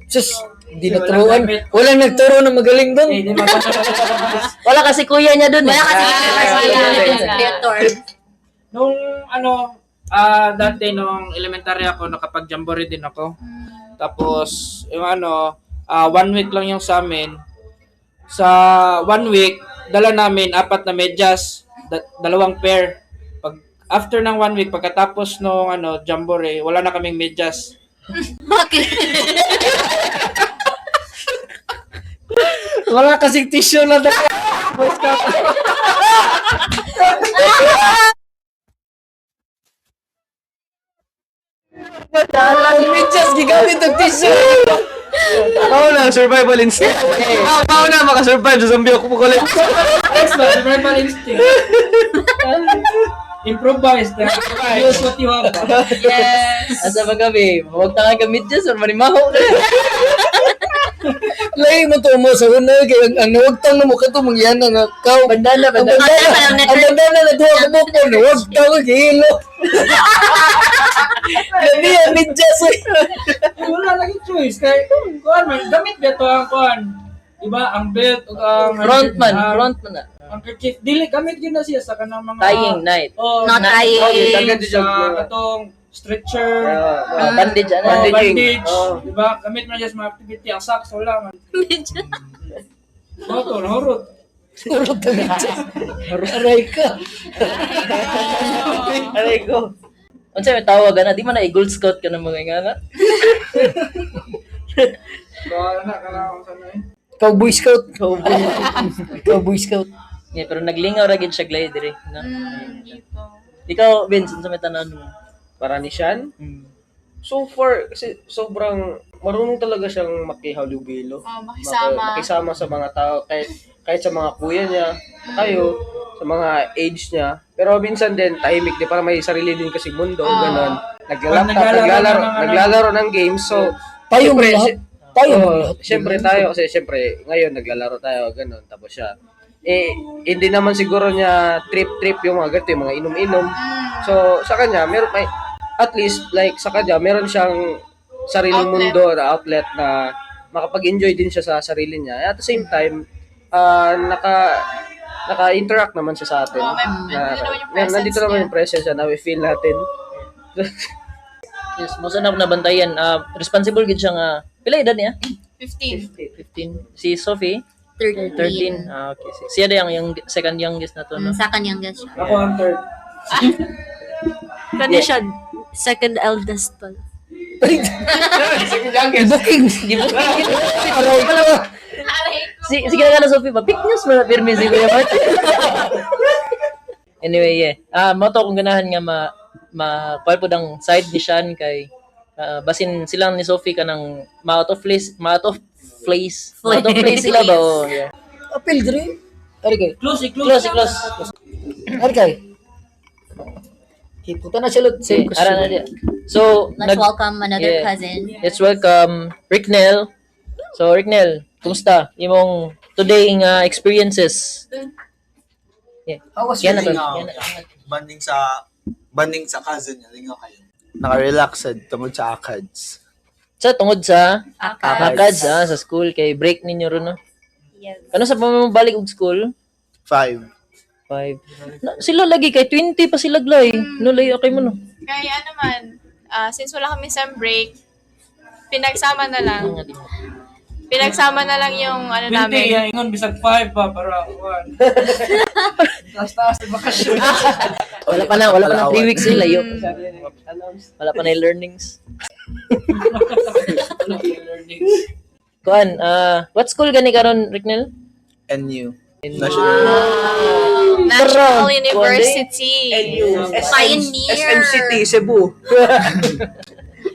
Speaker 5: Sus, hindi naturuan. Walang nagturo na magaling doon.
Speaker 6: Eh, di mabasa.
Speaker 1: Wala kasi kuya niya dun eh.
Speaker 4: Wala kasi
Speaker 3: wala, wala.
Speaker 4: creator.
Speaker 6: Nung ano, dati nung elementary ako, nakapag-jamboree din ako. Tapos, yung ano, one week lang yung sa amin. Sa one week, dala namin apat na medyas, dalawang pair. Pag after ng one week, pagkatapos nung ano, jamboree, wala na kaming medyas.
Speaker 4: Bakit?
Speaker 6: Wala kasing tissue na dala. Boy Scout.
Speaker 5: Ang medyas, gigamit ang tissue.
Speaker 2: Pao na, survival instinct. Pao na, makasurvive sa zombie apocalypse.
Speaker 6: Next ba, survival instinct. Improvise. Use what you have.
Speaker 3: Yes.
Speaker 1: Asa ba gabi? Huwag ta nga gamit dyan, sir. Manimaho.
Speaker 5: Lahi mo to mo sa una kay ang nawagtang na mo kato mangyana nga kaw.
Speaker 1: Bandana,
Speaker 5: Ang
Speaker 1: bandana.
Speaker 5: bandana, ang bandana na duha ka buko nawagtang ka hilo. Labi ang medyas oy.
Speaker 6: Eh, wala lagi choice kay kuan man gamit ba to ang kuan, diba ang belt ug ang
Speaker 1: Front man,
Speaker 6: ang,
Speaker 1: front man na.
Speaker 6: Ang kerchief dili gamit gyud na siya sa kanang mga
Speaker 1: Tying night.
Speaker 6: Oh,
Speaker 4: Not tying.
Speaker 2: Okay, dagan
Speaker 6: sa
Speaker 2: siya.
Speaker 6: katong stretcher.
Speaker 1: Ah, bandage, ano?
Speaker 6: Oh,
Speaker 2: Bandaging.
Speaker 6: bandage,
Speaker 2: Oh.
Speaker 6: diba? Gamit man siya sa mga activity. Ang socks, wala man. Oh, to, nahurot.
Speaker 5: Urot ang medyas. Aray ka.
Speaker 1: Aray ko. Unsa may tawag ana? Di man na Eagle Scout ka ng mga ingana.
Speaker 6: Wala na, kanang sa eh.
Speaker 5: Cowboy Scout. Cowboy Scout.
Speaker 1: Yeah, pero naglingaw ra gid siya glide diri, no?
Speaker 3: Dito.
Speaker 1: Ikaw, Vince, unsa may tanan mo?
Speaker 2: Para ni Sean, so far, kasi sobrang marunong talaga siyang makihalubilo.
Speaker 3: Oh, makisama.
Speaker 2: Makisama sa mga tao, kahit, kahit sa mga kuya niya, kayo, sa mga age niya. Pero minsan din, tahimik din, parang may sarili din kasi mundo, ganun. Naglalaptop,
Speaker 6: Pag naglalaro
Speaker 2: naglalaro,
Speaker 6: ng ano.
Speaker 2: naglalaro ng games. So,
Speaker 5: Tayo mo
Speaker 2: siyempre,
Speaker 5: lahat. Tayo mo
Speaker 2: Oo,
Speaker 5: lahat.
Speaker 2: siyempre tayo kasi siyempre ngayon naglalaro tayo ganun tapos siya eh hindi naman siguro niya trip-trip yung mga ganito, yung mga inom-inom. So sa kanya meron may at least like sa kanya meron siyang sariling
Speaker 3: Outlet.
Speaker 2: mundo na outlet na makapag-enjoy din siya sa sarili niya. At the same time, naka-interact naman siya sa atin.
Speaker 3: Oo, nandito naman yung presence
Speaker 2: nandito naman
Speaker 3: niya.
Speaker 2: yung presence niya na we feel natin.
Speaker 1: Yes, mo sa na ako nabantayan. Ah, responsible gid siya nga. Pila edad niya?
Speaker 3: 15.
Speaker 1: 15. Si Sophie,
Speaker 4: 13.
Speaker 1: 13. Ah, okay. Siya na yung second youngest na to, no?
Speaker 4: Sa kanyang guest siya.
Speaker 6: Ako ang third.
Speaker 7: Kani siya, second eldest pala.
Speaker 5: Booking. Aray ka.
Speaker 1: Si sige na nga na Sophie ba? Pick news mo na pirmi si Kuya Martin. Anyway, yeah. Ah, mo to akong ganahan nga ma ma kuwan pod ang side ni Sean kay basin silang ni Sophie kanang ma out of place, ma out of place. Ma out of place sila ba? Oh, yeah.
Speaker 5: Apil diri. Ari kay.
Speaker 6: Close, i-close.
Speaker 1: Close, close.
Speaker 5: Ari kay. Kiputa na siya lot.
Speaker 1: Si, ara na diya. So,
Speaker 4: Let's welcome another
Speaker 1: yeah.
Speaker 4: cousin.
Speaker 1: Let's welcome Ricknell. So, Ricknell, kumusta? Imong today nga experiences? Yeah.
Speaker 5: How was
Speaker 1: Yan na
Speaker 5: your
Speaker 1: to.
Speaker 5: day?
Speaker 1: Yan na.
Speaker 8: Banding sa cousin niya, lingaw kayo. Naka-relax sad tungod sa ACADS.
Speaker 1: Sa tungod sa
Speaker 4: Akads.
Speaker 1: Akads sa school kay break ninyo ron, no.
Speaker 4: Yes.
Speaker 1: Kano sa pa mo balik og school?
Speaker 8: 5.
Speaker 1: 5. Na, sila lagi kay 20 pa sila glay. No lay okay mo, no.
Speaker 3: Kaya naman, since wala kami sem break, pinagsama na lang. Pinagsama na lang yung ano
Speaker 6: 20
Speaker 3: namin.
Speaker 6: ya ingon bisag 5 pa para 1. Taas-taas sa bakasyon.
Speaker 1: Wala pa na 3 weeks sila layo. Wala pa na yung learnings. Kuan, what school gani karon, Ricknel?
Speaker 8: NU. National.
Speaker 3: National
Speaker 1: Tara,
Speaker 3: University.
Speaker 2: NU.
Speaker 4: Pioneer.
Speaker 2: SM City, Cebu.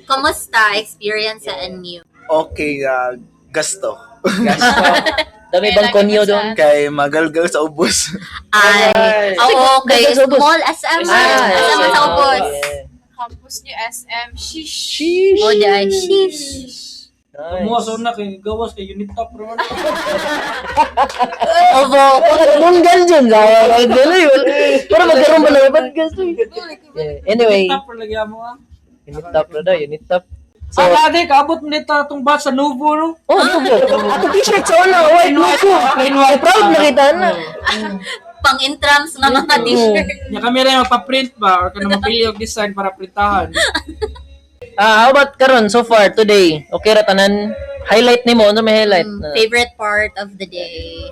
Speaker 4: Kamusta experience sa NU?
Speaker 8: Okay, gasto.
Speaker 1: Dami
Speaker 3: Kaya
Speaker 1: bang
Speaker 3: lagi
Speaker 1: konyo
Speaker 3: ka sa-
Speaker 1: doon?
Speaker 8: Kay magalgal sa ubos.
Speaker 4: Ay, oo, okay.
Speaker 1: Sa ubos.
Speaker 4: Small SM.
Speaker 1: Ah,
Speaker 4: SM sa ubos.
Speaker 1: Yeah.
Speaker 3: Campus niyo SM. Sheesh.
Speaker 1: Sheesh.
Speaker 4: Oh, di sheesh.
Speaker 1: Nice.
Speaker 6: Kumuha sa una kay gawas kay unit top ron.
Speaker 1: Opo. Munggal dyan. Pero magkaroon pa lang podcast. Eh. Yeah. Anyway,
Speaker 6: Unit top ro lagi amo ah.
Speaker 1: unit top na daw, unit top.
Speaker 6: So, ah, ade, kaabot mo nito atong batch sa Novo, no?
Speaker 1: Oh, Novo. Ako t-shirt sa una, white Novo.
Speaker 6: Plain white.
Speaker 1: Proud na kita na.
Speaker 4: Pang intrams nga mga t-shirt.
Speaker 6: Nya kami rin magpa-print ba or kana mapili og design para printahan.
Speaker 1: Ah, how about karon so far today? Okay ra tanan. Highlight nimo, ano may highlight?
Speaker 4: Favorite part of the day.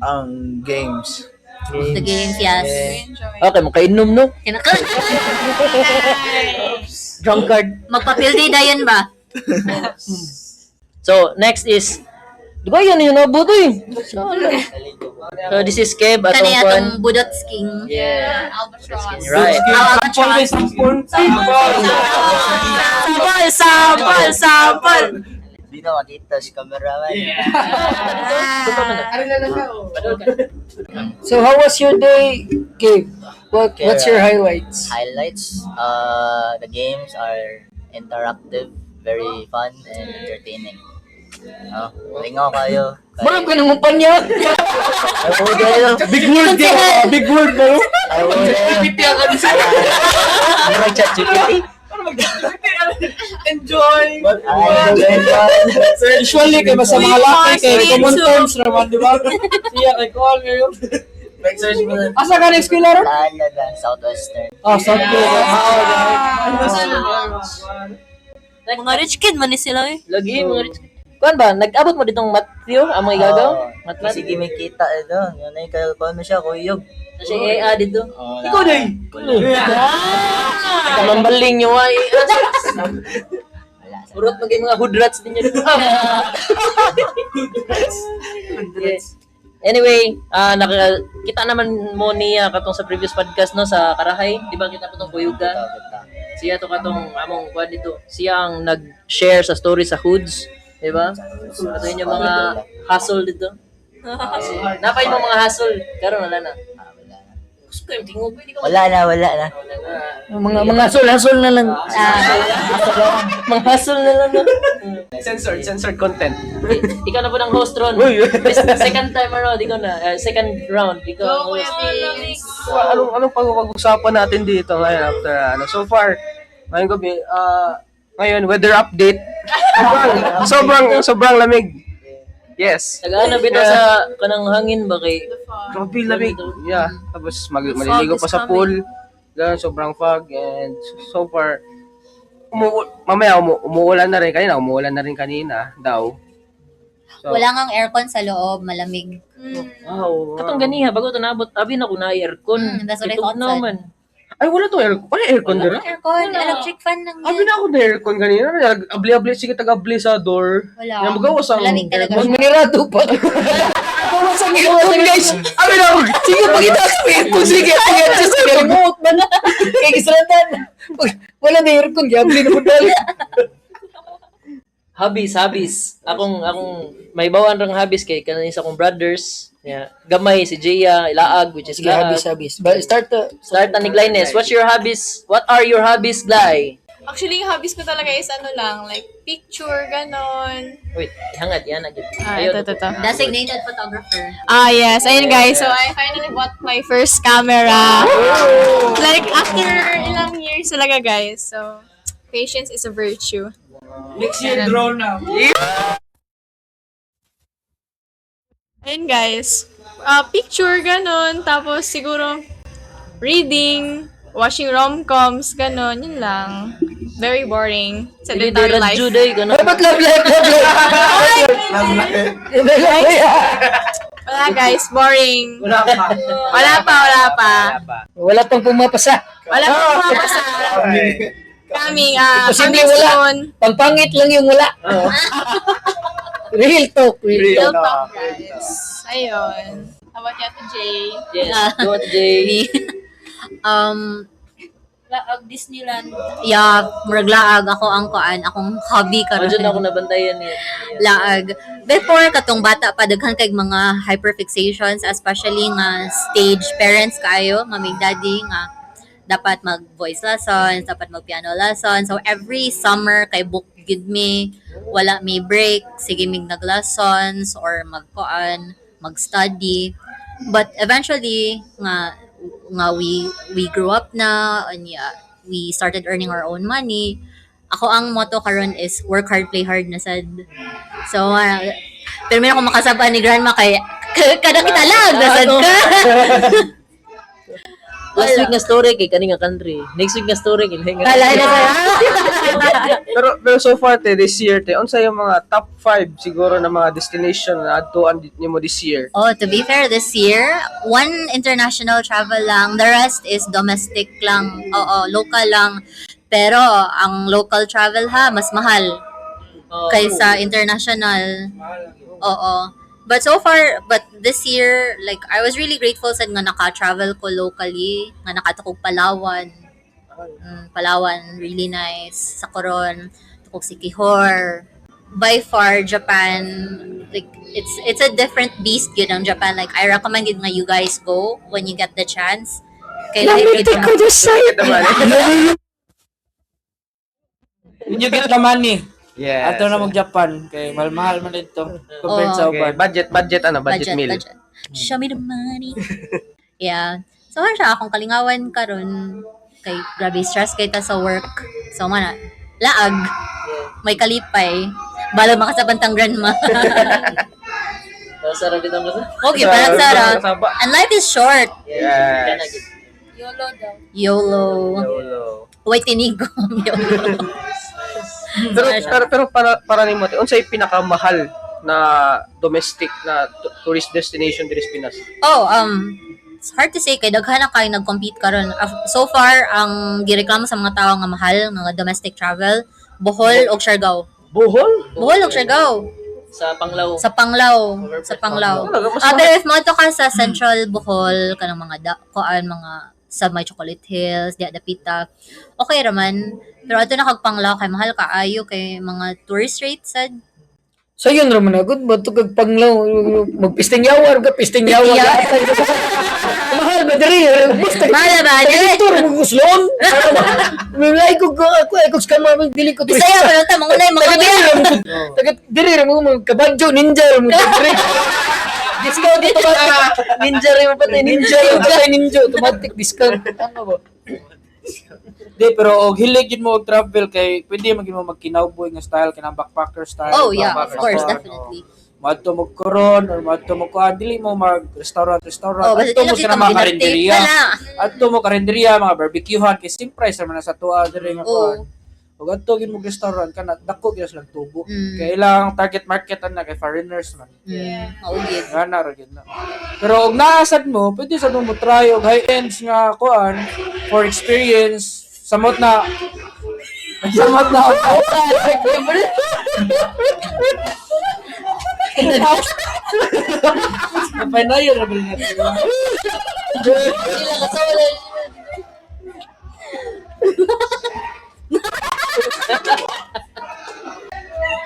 Speaker 8: Ang games.
Speaker 4: The games, yes.
Speaker 3: Enjoy.
Speaker 1: Okay, makainom no. Drunkard.
Speaker 4: Magpapildi dayon ba?
Speaker 1: So, next is di ba yun yung nabuto eh? So, this is Kev atong
Speaker 4: Kani
Speaker 1: kuan.
Speaker 4: atong Budots King.
Speaker 1: Yeah.
Speaker 3: Albatross.
Speaker 1: Right.
Speaker 6: Sample by sample.
Speaker 4: Sample, sample, sample.
Speaker 9: Hindi na makita si cameraman.
Speaker 5: So how was your day, Gabe? What's your highlights?
Speaker 9: Highlights, the games are interactive, very fun and entertaining. Oh, lingaw kayo.
Speaker 5: Marami ka nang panya.
Speaker 6: Big word kayo. Big word bro.
Speaker 9: Ano ChatGPT?
Speaker 6: Enjoy.
Speaker 9: Enjoy.
Speaker 6: Usually kay basta mga laki kay common terms raman, di ba? Siya kay call ngayon.
Speaker 9: Search mo na.
Speaker 6: Asa ka next school ron?
Speaker 9: Lala na, Southwestern.
Speaker 6: Ah, South
Speaker 7: Mga rich kid man ni sila eh.
Speaker 1: Lagi mga rich. Kuan ba, nag-abot mo ditong Matthew, ang mga igagaw?
Speaker 9: Oo.
Speaker 1: Matmat?
Speaker 9: Sige, may kita eh doon. Yun ay kayo, kuha mo siya, kuyog.
Speaker 1: Siya AI dito.
Speaker 9: Oh,
Speaker 1: Ikaw day. Kamambaling yung ay. Urot maging mga hood rats din yun. Yes. Anyway, kita naman mo niya katong sa previous podcast no sa Karahay, di ba kita po tong kuyuga? Siya to katong among kuan dito. Siya ang nag-share sa story sa hoods, di ba? Ato yung mga hustle dito. Napay mo mga hustle, karon wala na. Gusto ko yung tingog, hindi ka
Speaker 9: Wala na, wala na.
Speaker 1: Wala na.
Speaker 5: Mga hasol-hasol na lang.
Speaker 1: Mga hustle na lang, no?
Speaker 2: Censored, censored content.
Speaker 1: Ikaw na po ng host, Ron. This second time around, ikaw na. Second round, ikaw ang
Speaker 3: Go, Kuya
Speaker 1: host.
Speaker 3: Vince.
Speaker 2: So, anong pag-usapan natin dito ngayon after ano? So far, ngayong gabi, ngayon weather update. Sobrang sobrang sobrang lamig. Yes.
Speaker 1: Nag-ano bitaw sa kanang hangin ba kay
Speaker 2: Grabe lamig. Yeah. Tapos maliligo
Speaker 7: fog
Speaker 2: pa
Speaker 7: is
Speaker 2: sa pool. Ganun, sobrang fog and so far mamaya umuulan na rin kanina, umuulan na rin kanina daw. So,
Speaker 4: Wala ngang aircon sa loob, malamig.
Speaker 2: Wow.
Speaker 1: Katong ganiha bago to naabot abi na ko na aircon.
Speaker 4: Mm, that's what I thought,
Speaker 1: Itugnaw
Speaker 4: sad.
Speaker 1: man.
Speaker 2: Ay, wala to aircon. Wala aircon
Speaker 4: Wala
Speaker 2: dira.
Speaker 4: aircon, electric fan lang
Speaker 2: Abi
Speaker 4: yan.
Speaker 2: na ako na aircon kanina. Abli-abli sige taga-abli sa door.
Speaker 4: Wala.
Speaker 2: Yan, magawas ang
Speaker 4: Malamig talaga
Speaker 5: Mas
Speaker 4: siya.
Speaker 5: manirado pa. Bawas ang aircon, guys.
Speaker 2: Abi na ako.
Speaker 5: Sige, pakita sa aircon. Sige, sige. Just remote man. Kay gisratan. Wala na aircon. Gabli na po dali.
Speaker 1: Hobbies, hobbies. Akong may bawaan rang hobbies kay kanin sa akong brothers. Yeah. Gamay si Jaya, Ilaag which is
Speaker 5: Sige,
Speaker 1: Laag.
Speaker 5: habis, habis. But start to.
Speaker 1: Start na ni Glynes. What's your hobbies? What are your hobbies, Gly?
Speaker 3: Actually, yung hobbies ko talaga is ano lang, like picture, ganon.
Speaker 1: Wait, hangad yan agad.
Speaker 3: Ah, ito, ito, ito.
Speaker 4: Designated photographer.
Speaker 3: Ah, yes. Ayun, guys. So, I finally bought my first camera. Like, after ilang years talaga, guys. So, patience is a virtue.
Speaker 6: Next year, drone na.
Speaker 3: Ayun guys, picture, ganun. Tapos siguro, reading, watching rom-coms, ganun. Yun lang. Very boring. Sedentary life.
Speaker 1: Radyo day ka na.
Speaker 5: Dapat love life, love life.
Speaker 8: Love life.
Speaker 3: Wala guys, boring.
Speaker 6: Wala pa.
Speaker 3: Wala pa, wala pa.
Speaker 5: Wala pang pumapasa.
Speaker 3: Wala pa pumapasa. Coming,
Speaker 5: Imposible
Speaker 3: coming
Speaker 5: wala.
Speaker 3: soon.
Speaker 5: Pangpangit lang yung wala. Real talk, real
Speaker 3: Real
Speaker 5: talk.
Speaker 3: talk, guys. Ayun. How about you, Ate Jay?
Speaker 1: Yes, go Ate Jay.
Speaker 7: Laag Disneyland.
Speaker 4: Yeah, murag laag ako ang kuan, akong hobby karon.
Speaker 1: Medyo na ako nabantayan niya.
Speaker 4: Laag. Before katong bata pa daghan kay mga hyperfixations, especially nga stage parents kaayo, mami daddy nga dapat mag voice lessons, dapat mag piano lessons. So every summer kay book gid mi, wala may break, sige mig nag lessons or magkuan, mag-study. But eventually nga nga we grew up na and yeah, we started earning our own money. Ako ang motto karon is work hard, play hard na sad. So, pero meron akong makasabaan ni grandma kay kada kita lang nasad ka.
Speaker 1: Last week nga story kay kani nga country. Next week nga story kay lahi nga.
Speaker 4: Wala na sa.
Speaker 2: Pero so far te this year te, unsa yung mga top 5 siguro na mga destination na adtuan nimo this year?
Speaker 4: Oh, to be fair, this year, one international travel lang. The rest is domestic lang. Oo, local lang. Pero ang local travel ha, mas mahal kaysa international. Oo. But so far, but this year, like, I was really grateful sa nga naka-travel ko locally, nga nakatukog Palawan. Palawan, really nice. Sa Coron, tukog Siquijor. By far, Japan, like, it's a different beast yun ang Japan. Like, I recommend yun nga you guys go when you get the chance. Kay like,
Speaker 2: Get the money.
Speaker 6: When you get the money,
Speaker 2: Yes.
Speaker 6: ato na mag-Japan kay mahal-mahal man dito compared
Speaker 4: Oo.
Speaker 6: sa
Speaker 2: Okay,
Speaker 6: uban.
Speaker 2: budget ano, budget, meal.
Speaker 4: Budget. Show me the money. Yeah. So, ano siya, akong kalingawan karon kay grabe stress kay ta sa work. So, mana, laag. May kalipay. Balag makasabantang grandma.
Speaker 1: Sa rabit ang basta.
Speaker 4: Okay, parang Sarah.
Speaker 2: Saba.
Speaker 4: And life is short.
Speaker 2: Yes.
Speaker 7: YOLO daw.
Speaker 4: YOLO.
Speaker 2: YOLO.
Speaker 4: Way tinigom. YOLO.
Speaker 2: Pero para nimo te, unsay pinakamahal na domestic na tourist destination diri sa Pinas?
Speaker 4: Oh, it's hard to say kay daghan na kayo nag-compete karon. So far, ang gireklamo sa mga tao nga mahal nga domestic travel, Bohol ug Siargao.
Speaker 2: Bohol?
Speaker 4: Bohol ug Siargao.
Speaker 1: Sa Panglao.
Speaker 4: Sa Panglao, sa Panglao.
Speaker 2: Talaga, mas
Speaker 4: Ah,
Speaker 2: mahal.
Speaker 4: pero if moadto ka sa Central Bohol, kanang mga da, kuan mga sa may Chocolate Hills, diya dapita. Okay raman. Pero adto na kag Panglao kay mahal kaayo kay mga tourist rates sad.
Speaker 5: So yun raman na, good ba ito kag panglaw, magpisting yawar ka, pisting yawar. Mahal ba diri? Basta
Speaker 4: Mahal ba diri?
Speaker 5: Taga mo guslon. May ko ko ako ay ko skama dili ko
Speaker 4: Bisaya pa lang ta mangunay mga
Speaker 5: Taga diri ra mo. Taga diri ra mo kabadyo ninja ra mo diri. Discount automatic.
Speaker 1: Ninja rin mo patay.
Speaker 5: Ninja yung patay ninja automatic discount. Ano ba?
Speaker 6: Di, pero og hilig yun mo og travel kay pwede man gyud mo magkinawboy nga style kanang backpacker style.
Speaker 4: Oh yeah, of
Speaker 6: Backpacker
Speaker 4: course,
Speaker 6: style,
Speaker 4: definitely.
Speaker 6: oh. Moadto mo Coron or moadto mo kuan dili mo mag restaurant restaurant.
Speaker 4: Oh, basta
Speaker 6: Adto mo
Speaker 4: dili
Speaker 6: sa
Speaker 4: kita
Speaker 6: mga
Speaker 4: mag-dinner
Speaker 6: karinderya.
Speaker 4: na.
Speaker 6: Adto mo karinderya, mga barbecuehan kay same price ra man na sa tuwa diri nga kuan.
Speaker 4: Oh.
Speaker 6: Ug adto gyud mo restaurant kana dako gyud silang tubo. Kay ilang target market ana kay foreigners man.
Speaker 4: Mao gyud.
Speaker 6: Nga na ra gyud na. Pero og naasad mo, pwede sad mo mo try og high ends nga kuan for experience samot na samot na. Napanayon ra ba natin?
Speaker 1: Sila kasama lang.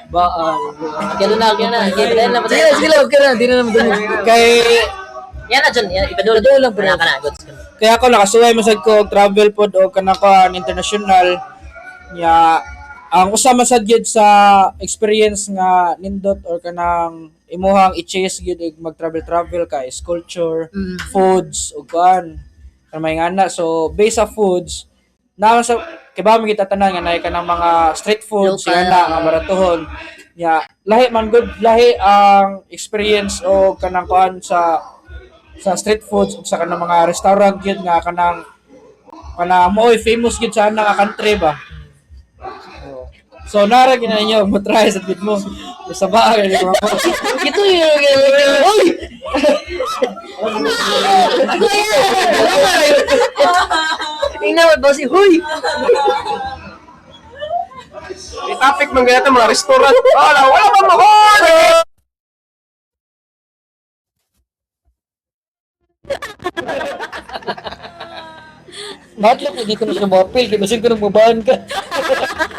Speaker 6: Baal.
Speaker 1: Kaya na, kaya na. Okay, padayon lang,
Speaker 5: Sige,
Speaker 1: padayon.
Speaker 5: sige lang, okay na, di na naman dali.
Speaker 6: Kay
Speaker 1: Yan na, John. Yan, ipadulog.
Speaker 5: Ipadulog lang, bro.
Speaker 1: Kana, kana. Goods.
Speaker 6: kaya ako nakasuway mo sad ko og travel pod og kanang kuan international nya ang usa man sad gyud sa experience nga nindot or kanang imuhang i-chase gyud og mag-travel travel ka is culture, foods ug kuan kanang may ngana. So based sa foods Na sa kay ba mi kita tanan nga naay kanang mga street food
Speaker 4: Local.
Speaker 6: sila na nga baratuhon. Nya lahi man gud, lahi ang experience o kanang kuan sa street foods ug sa kanang mga restaurant gyud nga kanang kanang mooy famous gyud sa ana nga country ba. Oo. So nara gyud na ninyo mo try sa gid mo. Sa ba gyud ko.
Speaker 1: Ito yung Oy! Tingnan mo ba si Huy?
Speaker 2: May topic man ganito mga restaurant. Wala, wala pa mo.
Speaker 5: Matlok lagi ko na siya mo-appeal kay basin ko nang mabahan ka.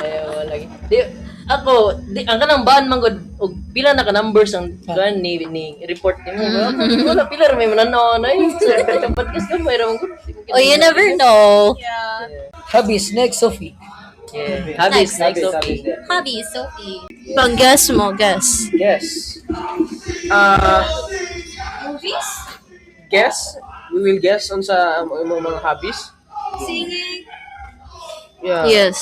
Speaker 1: Ay, wala lagi. Di, ako, di, ang kanang baan man gud, og pila na ka numbers ang kan ni report nimo. Wala pila ra may mananaw na ay. Sa podcast ka may ra man gud.
Speaker 4: Oh, you never know.
Speaker 3: Yeah.
Speaker 5: Hobbies next, Sophie.
Speaker 1: Yeah. Hobbies, next, Sophie.
Speaker 4: Hobby, Sophie.
Speaker 7: Pag guess mo, guess.
Speaker 2: Guess.
Speaker 3: Movies?
Speaker 2: Guess? We will guess on sa imong mga hobbies.
Speaker 3: Singing?
Speaker 2: Yeah.
Speaker 7: Yes.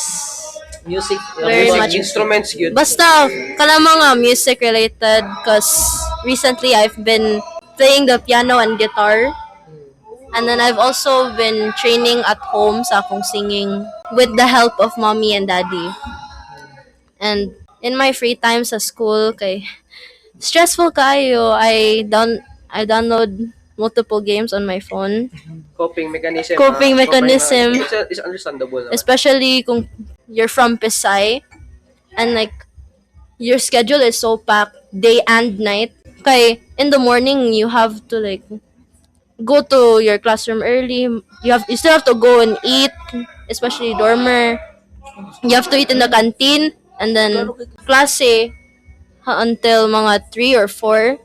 Speaker 1: Music.
Speaker 7: Very
Speaker 2: Music
Speaker 7: much.
Speaker 2: instruments gyud.
Speaker 7: Basta, kanang mga music related cause recently I've been playing the piano and guitar. And then I've also been training at home sa akong singing with the help of mommy and daddy. And in my free time sa school kay stressful kayo, I download multiple games on my phone.
Speaker 2: Coping mechanism.
Speaker 7: Coping
Speaker 2: ah,
Speaker 7: mechanism.
Speaker 2: It's understandable naman.
Speaker 7: Especially kung you're from Pisay and like your schedule is so packed day and night. Kay in the morning you have to like go to your classroom early. You still have to go and eat, especially dormer. You have to eat in the canteen and then klase until mga 3 or 4,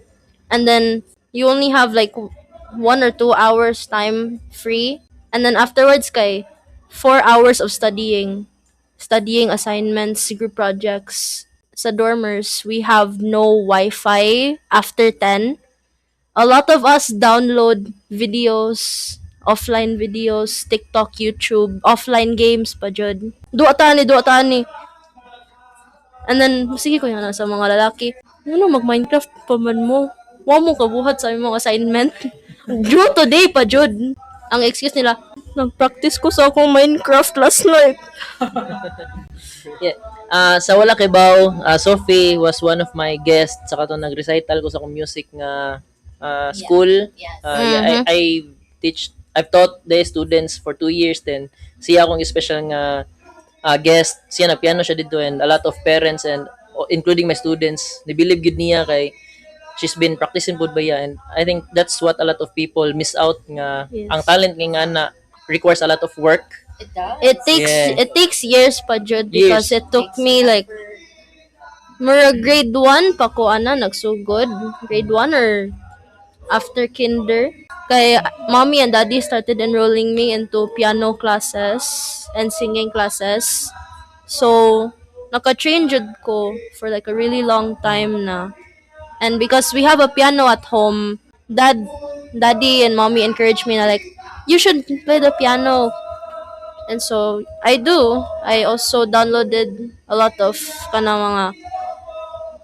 Speaker 7: and then you only have like 1 or 2 hours time free, and then afterwards kay 4 hours of studying assignments, group projects. Sa dormers we have no Wi-Fi after 10. A lot of us download videos, offline videos, TikTok, YouTube, offline games pa jud. Duwa tani, duwa tani. And then, sige ko yan sa mga lalaki, ano, mag-Minecraft pa man mo. Wa mo kabuhat sa imong assignment. Due today pa, jud. Ang excuse nila, nag-practice ko sa akong Minecraft last night.
Speaker 1: Yeah. Sa wala kay Bao, Sophie was one of my guests sa katong nag-recital ko sa akong music nga school.
Speaker 4: Yes.
Speaker 1: Yeah, I teach I've taught the students for 2 years, then siya akong special nga guest. Siya na piano siya dito and a lot of parents and including my students ni believe gid niya kay she's been practicing pud ba ya, and I think that's what a lot of people miss out nga ang talent nga na requires a lot of work.
Speaker 4: It does.
Speaker 7: It takes it takes years pa jud because
Speaker 1: Years.
Speaker 7: it took me like mura grade 1 pa ko ana nagsugod. Grade 1 or after kinder. Kay mommy and daddy started enrolling me into piano classes and singing classes. So, naka-train jud ko for like a really long time na. And because we have a piano at home, daddy and mommy encouraged me na like, you should play the piano. And so, I do. I also downloaded a lot of kanang mga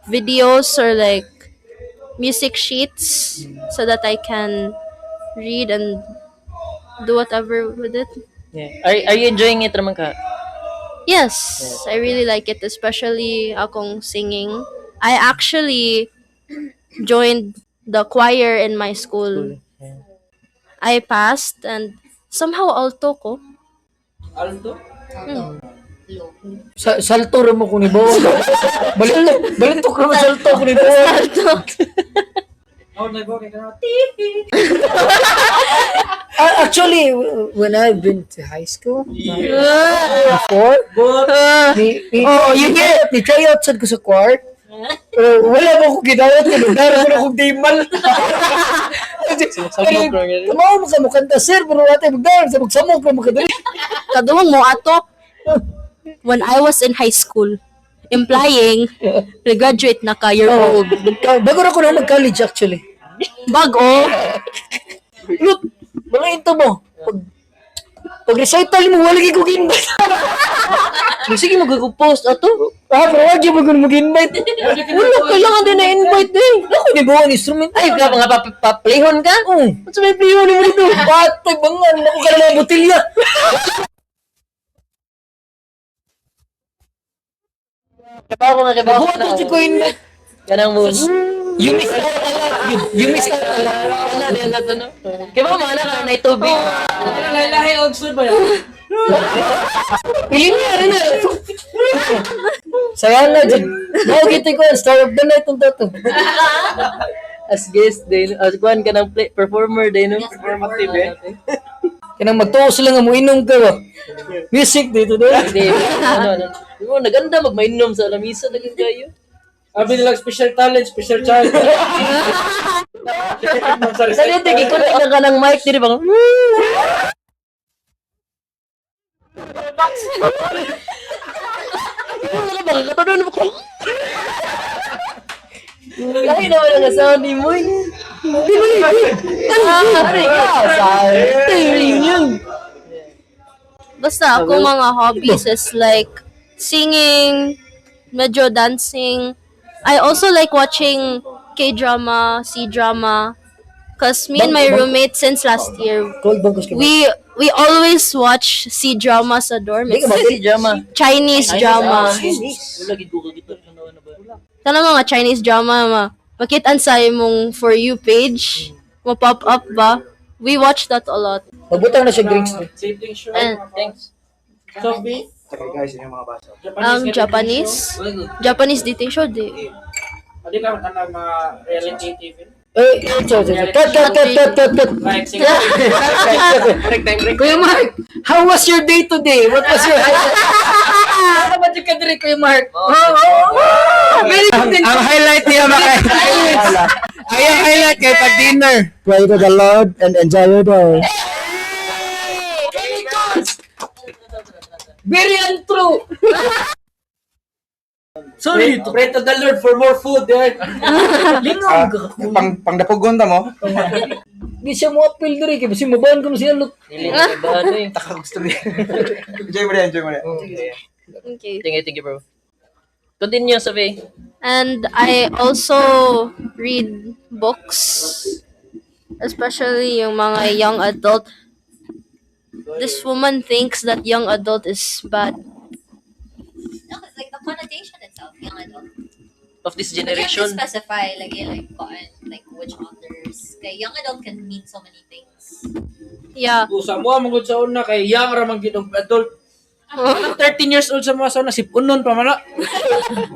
Speaker 7: videos or like music sheets so that I can read and do whatever with it.
Speaker 1: Yeah. Are you enjoying it raman ka?
Speaker 7: Yes, I really like it, especially akong singing. I actually joined the choir in my school. I passed and somehow alto ko.
Speaker 6: Alto?
Speaker 4: Low.
Speaker 5: Sa salto ra mo kung ni Bawa. Balintok, balintok ra mo salto kung ni Bawa.
Speaker 7: Alto.
Speaker 6: Oh, nag-go kay kanang
Speaker 5: Actually, when I've been to high school, before, ni, oh, you hear, ni try out sad ko sa choir. Pero wala mo akong gidawat ko, nagdara ko na akong dimal.
Speaker 1: Samok ra gyud.
Speaker 5: Tumawa mo ka mo kanta, sir, pero ate, magdara, sa magsamok ra mo ka dali.
Speaker 7: Kaduwang mo ato when I was in high school, implying graduate na ka, you're old.
Speaker 5: Bago ra ko na mag-college actually.
Speaker 7: Bago.
Speaker 5: Look, malain to mo. Pag Pag recital mo, wala ko invite.
Speaker 1: Sige, magkupost ato.
Speaker 5: Ah, pero wag yung mag-invite.
Speaker 1: Wala, kailangan din na invite eh.
Speaker 5: Ako ni buwan instrument.
Speaker 1: Ay, ka nga pa-playhon ka?
Speaker 5: Oo.
Speaker 1: Unsa may playhon mo dito?
Speaker 5: Patay bangan, ako ka na mga botilya.
Speaker 1: Kibaw ko nga, kibaw ko
Speaker 5: Buhat
Speaker 1: na.
Speaker 5: ko invite.
Speaker 1: Kanang mo.
Speaker 5: You miss out a lot. You miss out a lot.
Speaker 1: Wala din na to, no? Kibaw mo na ka na tubig.
Speaker 6: Lahi-lahi og sud ba yan?
Speaker 5: Pili niya rin na. Sayang na, dyan. Now, kita ko, star of the night ang tato.
Speaker 1: As guest din, as kuan ka ng play, performer din, no?
Speaker 6: Performative eh.
Speaker 5: Kanang magtuo sila nga muinom ka ba? Music dito doon.
Speaker 1: Hindi, ano, ano. Di mo, naganda magmainom sa lamisa, naging kayo.
Speaker 6: Abi nila special talent, special child.
Speaker 1: Sa dito, gikunik na ka ng mic, dili ba? Wala ba? Katunon mo ko. Lahi naman ang asawa ni Moy. Di ba ni? Ah, aray ka. Sabi.
Speaker 7: Basta ako mga hobbies is like singing, medyo dancing. I also like watching K-drama, C-drama. 'Cause me and my roommate since last year,
Speaker 5: Cold bangkos ka ba?
Speaker 7: we always watch C-drama sa dorm.
Speaker 5: Di
Speaker 7: It's
Speaker 5: ka ba?
Speaker 1: Drama.
Speaker 7: Chinese drama.
Speaker 1: Wala gid ko kagito ano ba.
Speaker 7: Kana mga Chinese drama ma. Makita sa imong For You page, mo-pop up ba? We watch that a lot.
Speaker 5: Magbutang na siya drinks.
Speaker 6: Dating show.
Speaker 7: And
Speaker 1: Thanks.
Speaker 6: Sophie,
Speaker 8: Okay guys, yun yung mga baso.
Speaker 6: Japanese.
Speaker 7: Japanese dating show di.
Speaker 6: Adi ka kana mga reality TV.
Speaker 5: Eh, sorry, sorry. Cut, cut, cut, cut, cut, cut.
Speaker 6: Like single. Break time, break.
Speaker 5: Kuya Mark, how was your day today? What was your highlight? Ano ba ka diri, Kuya Mark? Oh, oh, oh. Very good.
Speaker 6: Ang highlight niya mga Ay, ang highlight kay pag dinner.
Speaker 8: Pray to the Lord and enjoy your day.
Speaker 5: Very untrue.
Speaker 6: Sorry, pray to the Lord for more food eh.
Speaker 5: Lingog ka.
Speaker 8: Pang pangdapugon ta mo?
Speaker 5: Di siya mo appeal diri kay basi mabahan ko na siya look.
Speaker 1: Dili na ba ano eh.
Speaker 8: Taka gusto niya. Enjoy mo rin, enjoy mo rin.
Speaker 7: Okay.
Speaker 1: Thank you, bro. Continue, Sophie.
Speaker 7: And I also read books, especially yung mga young adult. This woman thinks that young adult is bad.
Speaker 4: No, 'cause like the connotation itself, young adult.
Speaker 1: Of this
Speaker 4: But you have to
Speaker 1: generation.
Speaker 4: specify like eh, like kuan, like which authors. Kay young adult can mean so many things.
Speaker 7: Yeah.
Speaker 6: Sa mo ang sa una kay young ra man gid og adult. 13 years old sa mga sa una sipunon pa man na.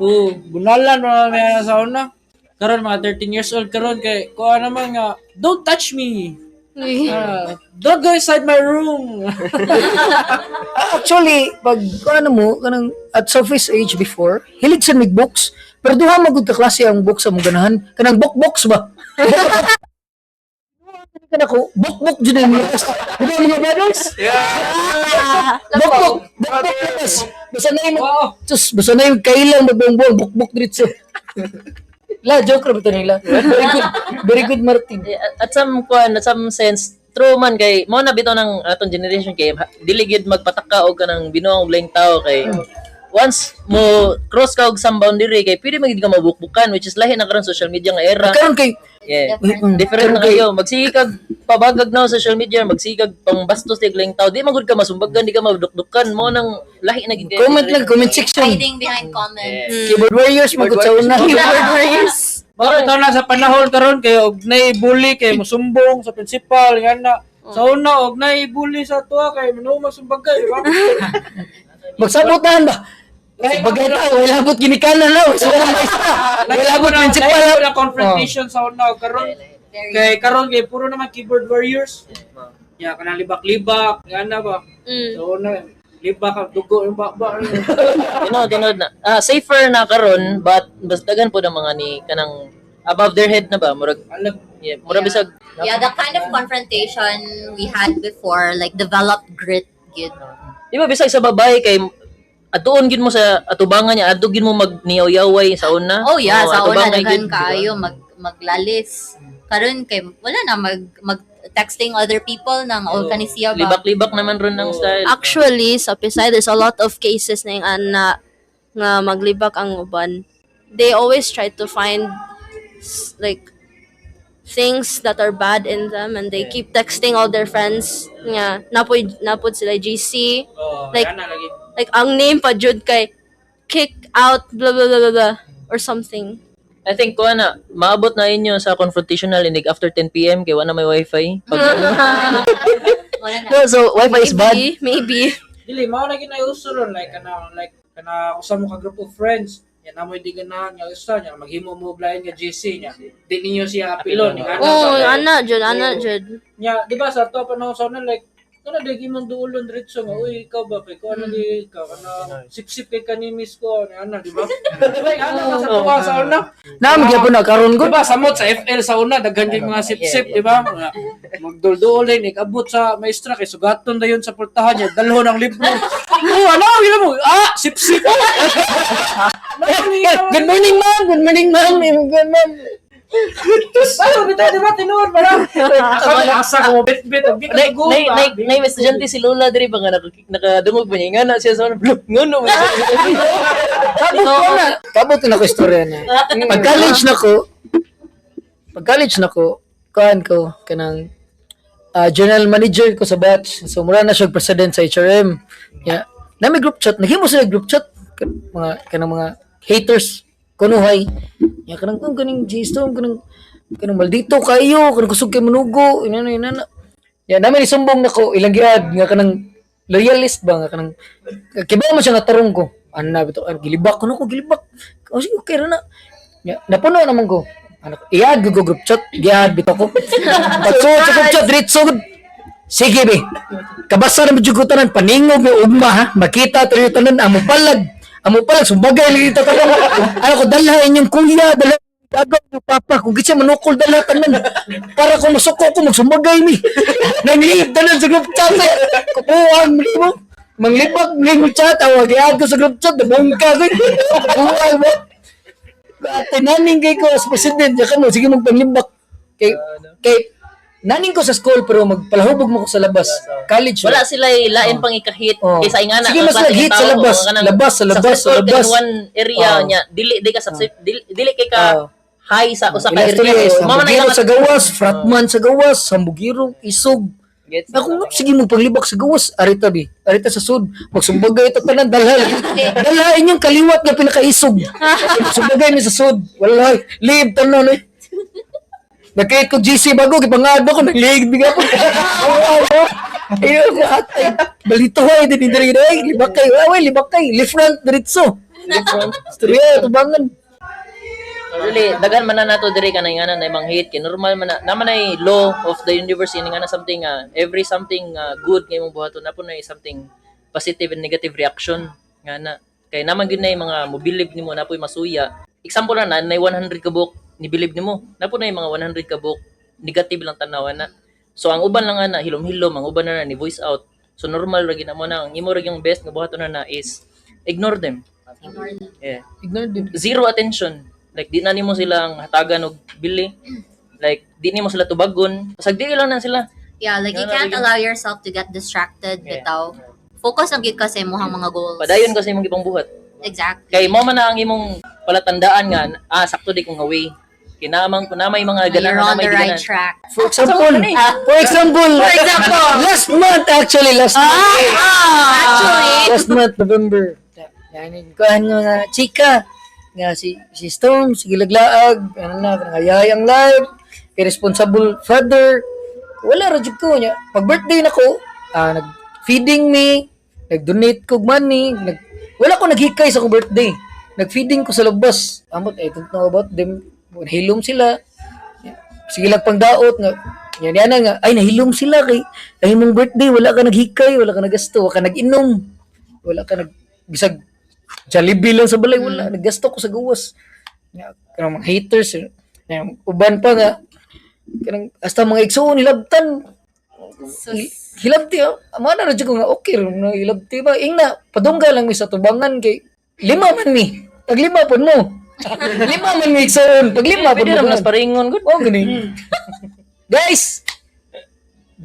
Speaker 6: Oh, bunalan pa man may sa una. Karon mga 13 years old karon kay kuha naman nga don't touch me. Ah, don't go inside my room.
Speaker 5: Actually, pag ano mo, kanang at Sophie's age before, hilig sa mig books, pero duha magud ka klase ang books sa mong ganahan. Kanang book box ba? Kana ko, book book jud ang lakas. Di ba mga brothers? Yeah. Book book, book book lakas. Basta na yung
Speaker 6: Wow.
Speaker 5: Sus, basta na yung kailang magbuong-buong book book diretso. La, joke ra ba ito nila? Very good. Very good, Martin.
Speaker 1: Eh, at some kuan, at some sense, true man kay mo na bitaw ng atong generation kay dili gyud magpataka og kanang binuang og laing tao kay once mo cross ka og some boundary kay pwede man gid ka mabukbukan, which is lahi na karon social media nga era.
Speaker 5: Karon kay
Speaker 1: Yeah.
Speaker 5: Mm.
Speaker 1: Different na kayo. Magsigag pabagag na sa social media, magsigag pangbastos tig laing tao. Di man gud ka masumbagan, di ka madukdukan mo nang lahi na gid kayo.
Speaker 5: Comment lang, comment section.
Speaker 4: Hiding behind comments.
Speaker 5: Keyboard warriors magud sa una.
Speaker 7: Keyboard warriors.
Speaker 6: Bakit ito na sa panahon karon kay og nay bully kay musumbong sa principal nga na. Sa una og nay bully sa tuwa kay manuman sumbagay, di ba?
Speaker 5: Magsabot na ba? Bagay ta, wala abot ginikanan na. Wala maestra. Wala abot principal.
Speaker 6: Lahi na confrontation sa una og karon kay karon kay puro naman keyboard warriors. Ya kanang libak-libak nga na ba. Sa una libak ang dugo yung baba.
Speaker 1: Tinuod, tinuod na. Ah, safer na karon but bas dagan po ng mga ni kanang above their head na ba murag
Speaker 6: Alam
Speaker 1: yeah, murag bisag
Speaker 4: Yeah, the kind of confrontation we had before, like developed grit, gid.
Speaker 1: Di ba bisag sa babae kay atuon gid mo sa atubangan niya, adto gid mo magniyaw-yaway sa una.
Speaker 4: Oh yeah,
Speaker 1: Oo,
Speaker 4: sa una
Speaker 1: atubangay
Speaker 4: daghan
Speaker 1: gid, di ba?
Speaker 4: kaayo mag maglalis. Karon kay wala na mag mag texting other people nang all kani siya ba.
Speaker 1: Libak-libak naman ron ang style.
Speaker 7: Actually, sa Pisay, there's a lot of cases na yung ana nga maglibak ang uban. They always try to find like things that are bad in them and they keep texting all their friends nga napoy napod sila GC.
Speaker 6: Oh,
Speaker 7: Like-
Speaker 6: ana lagi.
Speaker 7: Like ang name pa jud kay kick out blah blah blah blah, blah or something.
Speaker 1: I think ko na maabot na inyo sa confrontational inig after 10 PM kay wala may wifi. Pag,
Speaker 4: Wala na.
Speaker 1: No, so wifi is bad.
Speaker 7: Maybe, maybe.
Speaker 6: Dili mao na ginay uso ron, like kanang like kana usa mo ka group of friends nya namoy di ganahan nga usa nya maghimo mo og lain nga GC nya di ninyo siya apilon ning ana
Speaker 7: Oh,
Speaker 6: ba?
Speaker 7: ana jud, ana jud.
Speaker 6: Nya di ba sa ato panahon sa una, like kana di imong duolon diretso nga, "Uy, ikaw ba kay ko ano di ikaw kana sipsip kay kanimis ko ano ana," di ba? Di ba ana ba sa tuwa sa una?
Speaker 5: Naam gyapon na karon
Speaker 6: Di
Speaker 5: gud.
Speaker 6: ba samot sa FL sa una daghan yung mga sipsip, di ba? Mga magdulduol din ikabot sa maestra kay sugaton dayon sa pultahan niya dalhon ang libro. Oh, ano gina mo? Ah, sipsip.
Speaker 5: Good morning, ma'am. Good morning, ma'am. Good ma'am.
Speaker 6: Ayo bitaw, di ba tinuod ba lang? Asa ko mo bit-bit ang
Speaker 1: Nay, nay, nay, nay, may estudyante si Lola diri ba nga nakadungog ba niya? Nga na siya sa blue. Ngono man siya.
Speaker 5: Kabot ko na. Kabot na ko istorya na. Pag college na ko, pag college na ko, kuan ko kanang general manager ko sa batch. So mura na siya president sa HRM. Yeah. Nami group chat, naghimo sila group chat mga kanang mga haters kunuhay. Ya kanang kung kaning G-Storm kanang kanang maldito kayo, kanang kusog kay manugo, inana inana. Ya nami nisumbong nako ilang giad nga kanang loyalist ba nga kanang kibaw mo siya nga tarong ko. Ano na bitaw, ano, gilibak ko na ko gilibak. Oh, sige, okay ra na. Ya, napuno naman ko. Ano, i-add ko group chat, gi-add bitaw ko. Pagsuot sa group chat, diretso gud. Sige be. Kabasa na medyo ko tanan paningog may ugma ha. Makita tayo tanan amo palag. Amo palag sumbagay lagi ta tanan. Ano ko dalha inyong kuya, dalha agaw yung papa kung gitsa manukol dalha tanan. Para kung masuko ko magsumbagay mi. Nanglib tanan sa group chat. Eh. Kupuan mo. Manglibak ni mo chat awag i-add ko sa group chat dabong ka ko. Kupuan mo. Ate naning kay ko as president ya kamo sige magpanglibak. Kay kay naning ko sa school pero magpalahubog mo ko sa labas. College.
Speaker 1: Wala sila lain pang ikahit
Speaker 5: Oh.
Speaker 1: kaysa ingana.
Speaker 5: Sige,
Speaker 1: ang
Speaker 5: mas
Speaker 1: klase ng
Speaker 5: nag-hit sa
Speaker 1: tao,
Speaker 5: labas.
Speaker 1: ang kanang
Speaker 5: Labas, sa labas, sa
Speaker 1: successful ka in
Speaker 5: labas.
Speaker 1: one area
Speaker 5: Oh.
Speaker 1: niya. Dili di ka success, dili kay ka
Speaker 5: Oh.
Speaker 1: high sa usa ka
Speaker 5: Ilang
Speaker 1: area.
Speaker 5: story is,
Speaker 1: Mama na
Speaker 5: Hambugiro
Speaker 1: ilang
Speaker 5: sa gawas, fratman sa gawas, hambugiro, isog.
Speaker 1: Gets.
Speaker 5: Ako nga, sige mo paglibak sa gawas, arita bi, arita sa sud, magsumbagay ito tanan, dalha. Dalha inyong kaliwat nga pinakaisog. Sumbagay mi sa sud, wala, leave tanan eh. Nag-create ko GC bago, gipangad ko, naglig bigla ko. Ayun, ko atay. Balito ay, din din ay, libak kay, ay, libak kay, left front, diretso. Storya, tubangan.
Speaker 1: Really, daghan man na nato diri kanay nga na imong hate kay normal man na naman ay law of the universe ini nga na something every something good nga imong buhaton na po na something positive and negative reaction nga na kay naman gyud na yung mga mobilib nimo na po'y masuya. Example na na 100 ka buok ni bilib nimo na po na yung mga 100 ka buok negative lang tanawan na. So ang uban lang nga na hilom-hilom, ang uban na, na ni voice out. So normal ra gyud na mo na ang imo ra gyud best nga buhaton na na is ignore them. Yeah,
Speaker 5: Ignore din.
Speaker 1: zero attention. Like di na nimo silang hatagan og bili. Like di nimo sila tubagon. Pasag di lang na sila.
Speaker 4: Yeah, like you
Speaker 1: Nga na,
Speaker 4: can't
Speaker 1: lagi.
Speaker 4: allow yourself to get distracted bitaw. Focus ang gyud ka sa imong mga goals.
Speaker 1: Padayon kasi imong gipangbuhat.
Speaker 4: Exactly.
Speaker 1: Kay mo man na ang imong palatandaan nga sakto di kong nga way. Kinamang kun na may mga
Speaker 4: You're
Speaker 1: ganahan na
Speaker 4: on
Speaker 1: may
Speaker 4: the right
Speaker 1: di ganahan.
Speaker 4: track.
Speaker 5: For example, for example, last month actually, last month.
Speaker 4: Actually,
Speaker 5: Last month, November. Yan, kuhan nga nga, chika, nga si, si Storm, si Gilaglaag, ano na, kanang ang life, irresponsible father. Wala ra jud ko niya. Pag birthday nako, nag-feeding me, nag-donate ko og money, wala ko naghikay sa akong birthday. Nag-feeding ko sa labas. Amot, I don't know about them. Hilom sila. Sige lang pangdaot nga. Yan yan nga, ay nahilom sila kay ay mong birthday wala ka naghikay, wala ka nagasto, wala ka nag-inom. Wala ka nag bisag Jollibee lang sa balay, wala naggasto ko sa gawas. Nga kanang mga haters eh. Nga, uban pa nga kanang hasta mga igsuon hilabtan. Hilabti ah. Mana ra jud ko nga okay ra na hilabti ba ingna padungga lang mi sa tubangan kay lima man mi. Pag lima pud mo. Lima man mi igsuon, pag lima pud
Speaker 1: Pwede
Speaker 5: mo.
Speaker 1: naman nas paringon gud.
Speaker 5: Oh, gani. Guys,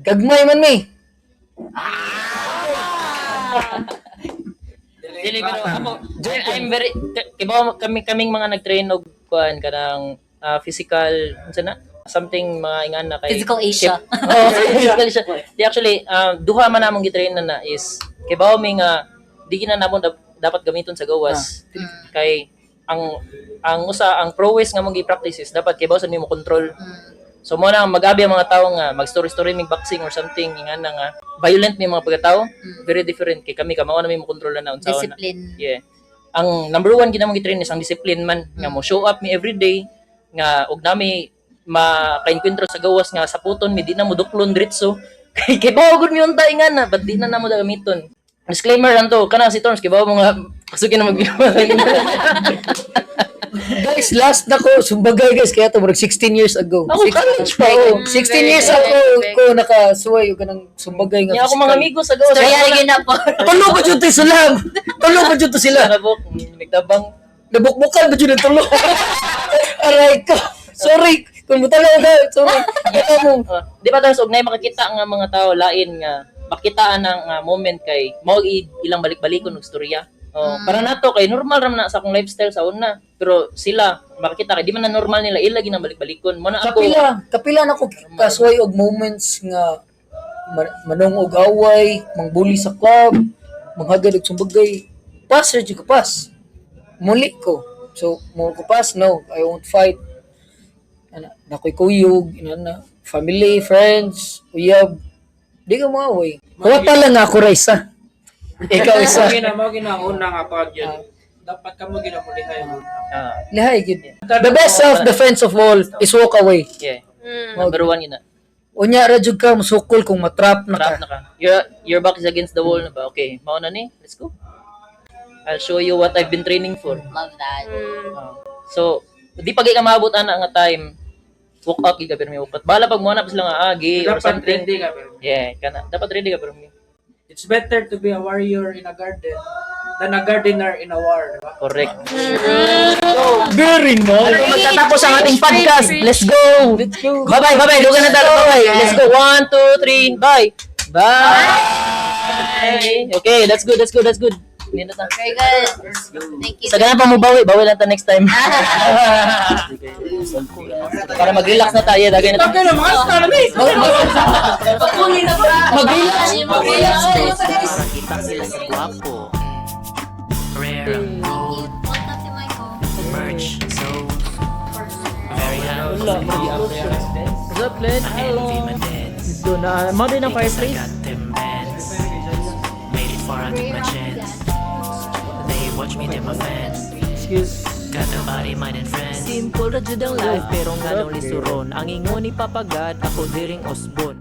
Speaker 5: Gagmay man mi.
Speaker 1: Dili, pero ako, I'm very kibaw kami, kaming mga nag-train og kuan kanang physical, unsa na? Something mga ingan na kay
Speaker 4: Physical Asia.
Speaker 1: Oh, physical Asia. Di actually duha man namong gitrain na na is kibaw mi nga di gina namon dapat gamiton sa gawas kay ang usa, ang prowess nga mong gi-practice is dapat kibaw sa nimo control. So mo na mag-abi ang mga tao nga mag story story mig boxing or something ingan na nga violent may mga pagkatao, very different kay kami kamao na may mo control na unsaon na.
Speaker 4: Discipline.
Speaker 1: Yeah. Ang number one ginamong gi-train is ang discipline man nga mo show up mi every day nga og nami makaenkwentro sa gawas nga saputon mi, di na mo duklon diretso kay bawo gud mi unta ingan na, but di na namo gamiton. Disclaimer lang to, kana si Torms kay bawo mo nga pasukin na mag.
Speaker 5: Guys, last na ko sumbagay, guys, kaya to murag 16 years ago.
Speaker 1: Ako, college pa,
Speaker 5: Oh,
Speaker 1: oh.
Speaker 5: 16 years ako ko nakasuway og kanang sumbagay nga.
Speaker 1: Nya ako mga
Speaker 5: physical.
Speaker 1: amigo sa gawas.
Speaker 4: Storya lagi na po.
Speaker 5: Tulo pa jud to sila. Tulo pa jud to sila.
Speaker 1: Nabok, nagtabang.
Speaker 5: Nabukbukan ba jud ang tulo? Aray ko. Sorry. Kung mutala ka, sorry. Kaya mo.
Speaker 1: Di ba tapos og nay makakita nga mga tao lain nga makitaan ang moment kay mao ilang balik-balikon og storya. Oh, para nato kay normal ra man na sa akong lifestyle sa una. Pero sila makakita kay di man na normal nila ila ginang balik-balikon. Mo na ako.
Speaker 5: Kapila, kapila na ko kasuway og moments nga manong og away, mangbuli sa club, manghagad og sumbagay. Pass ra jud ko, pass. Muli ko. So, mo ko pass, no, I won't fight. Ana, nakoy kuyog, ina na, family, friends, uyab. Di ka maaway. Kuwata lang ako ra isa. Ikaw isa.
Speaker 6: Mao gina ang una nga pag yun. Dapat kamo gina mo lihay mo.
Speaker 5: Lihay gyud. The best self-defense of all is walk away.
Speaker 1: Yeah. Number one yun na.
Speaker 5: Unya ra jud ka musukol kung matrap na ka.
Speaker 1: Trap na ka. Your back is against the wall na ba? Okay, mao na ni. Let's go. I'll show you what I've been training for.
Speaker 4: Love that.
Speaker 1: So, di pa gyud ka maabot ana nga time. Walk out gyud ka pero may walk out. Bahala pag mo na sila nga gay or
Speaker 6: Dapat
Speaker 1: something.
Speaker 6: ready ka pero.
Speaker 1: Yeah, kana. Dapat ready ka pero may.
Speaker 6: It's better to be a warrior in a garden than a gardener in a war, di ba?
Speaker 1: Correct.
Speaker 5: Very nice.
Speaker 1: Magtatapos ang ating podcast. Let's go.
Speaker 5: Let's go.
Speaker 1: Bye-bye, bye-bye. Dugan na tayo. Bye. Let's go. One, two, three. Bye. Bye. Okay, that's good. That's good. That's good. Nindot na.
Speaker 4: Very good. Thank you.
Speaker 1: Sa ganun pa mo bawi, bawi lang ta next time. Para mag-relax na tayo, dagay na tayo.
Speaker 5: Mag-relax.
Speaker 4: Mag-relax.
Speaker 10: Kita sila sa gwapo. Rare ang gold merch. So very handsome.
Speaker 1: What's up, Led?
Speaker 10: I envy my dads.
Speaker 1: Dito na, mo din ang
Speaker 10: Because I
Speaker 1: fireplace.
Speaker 10: got them bands. Made it far, I took my chance. They watch me, they my fans.
Speaker 1: Excuse.
Speaker 10: Got the body, mind, and friends.
Speaker 11: Simple ra jud ang life pero nganong lisuron. Ang ingon ni Papa God, ako diring osbon.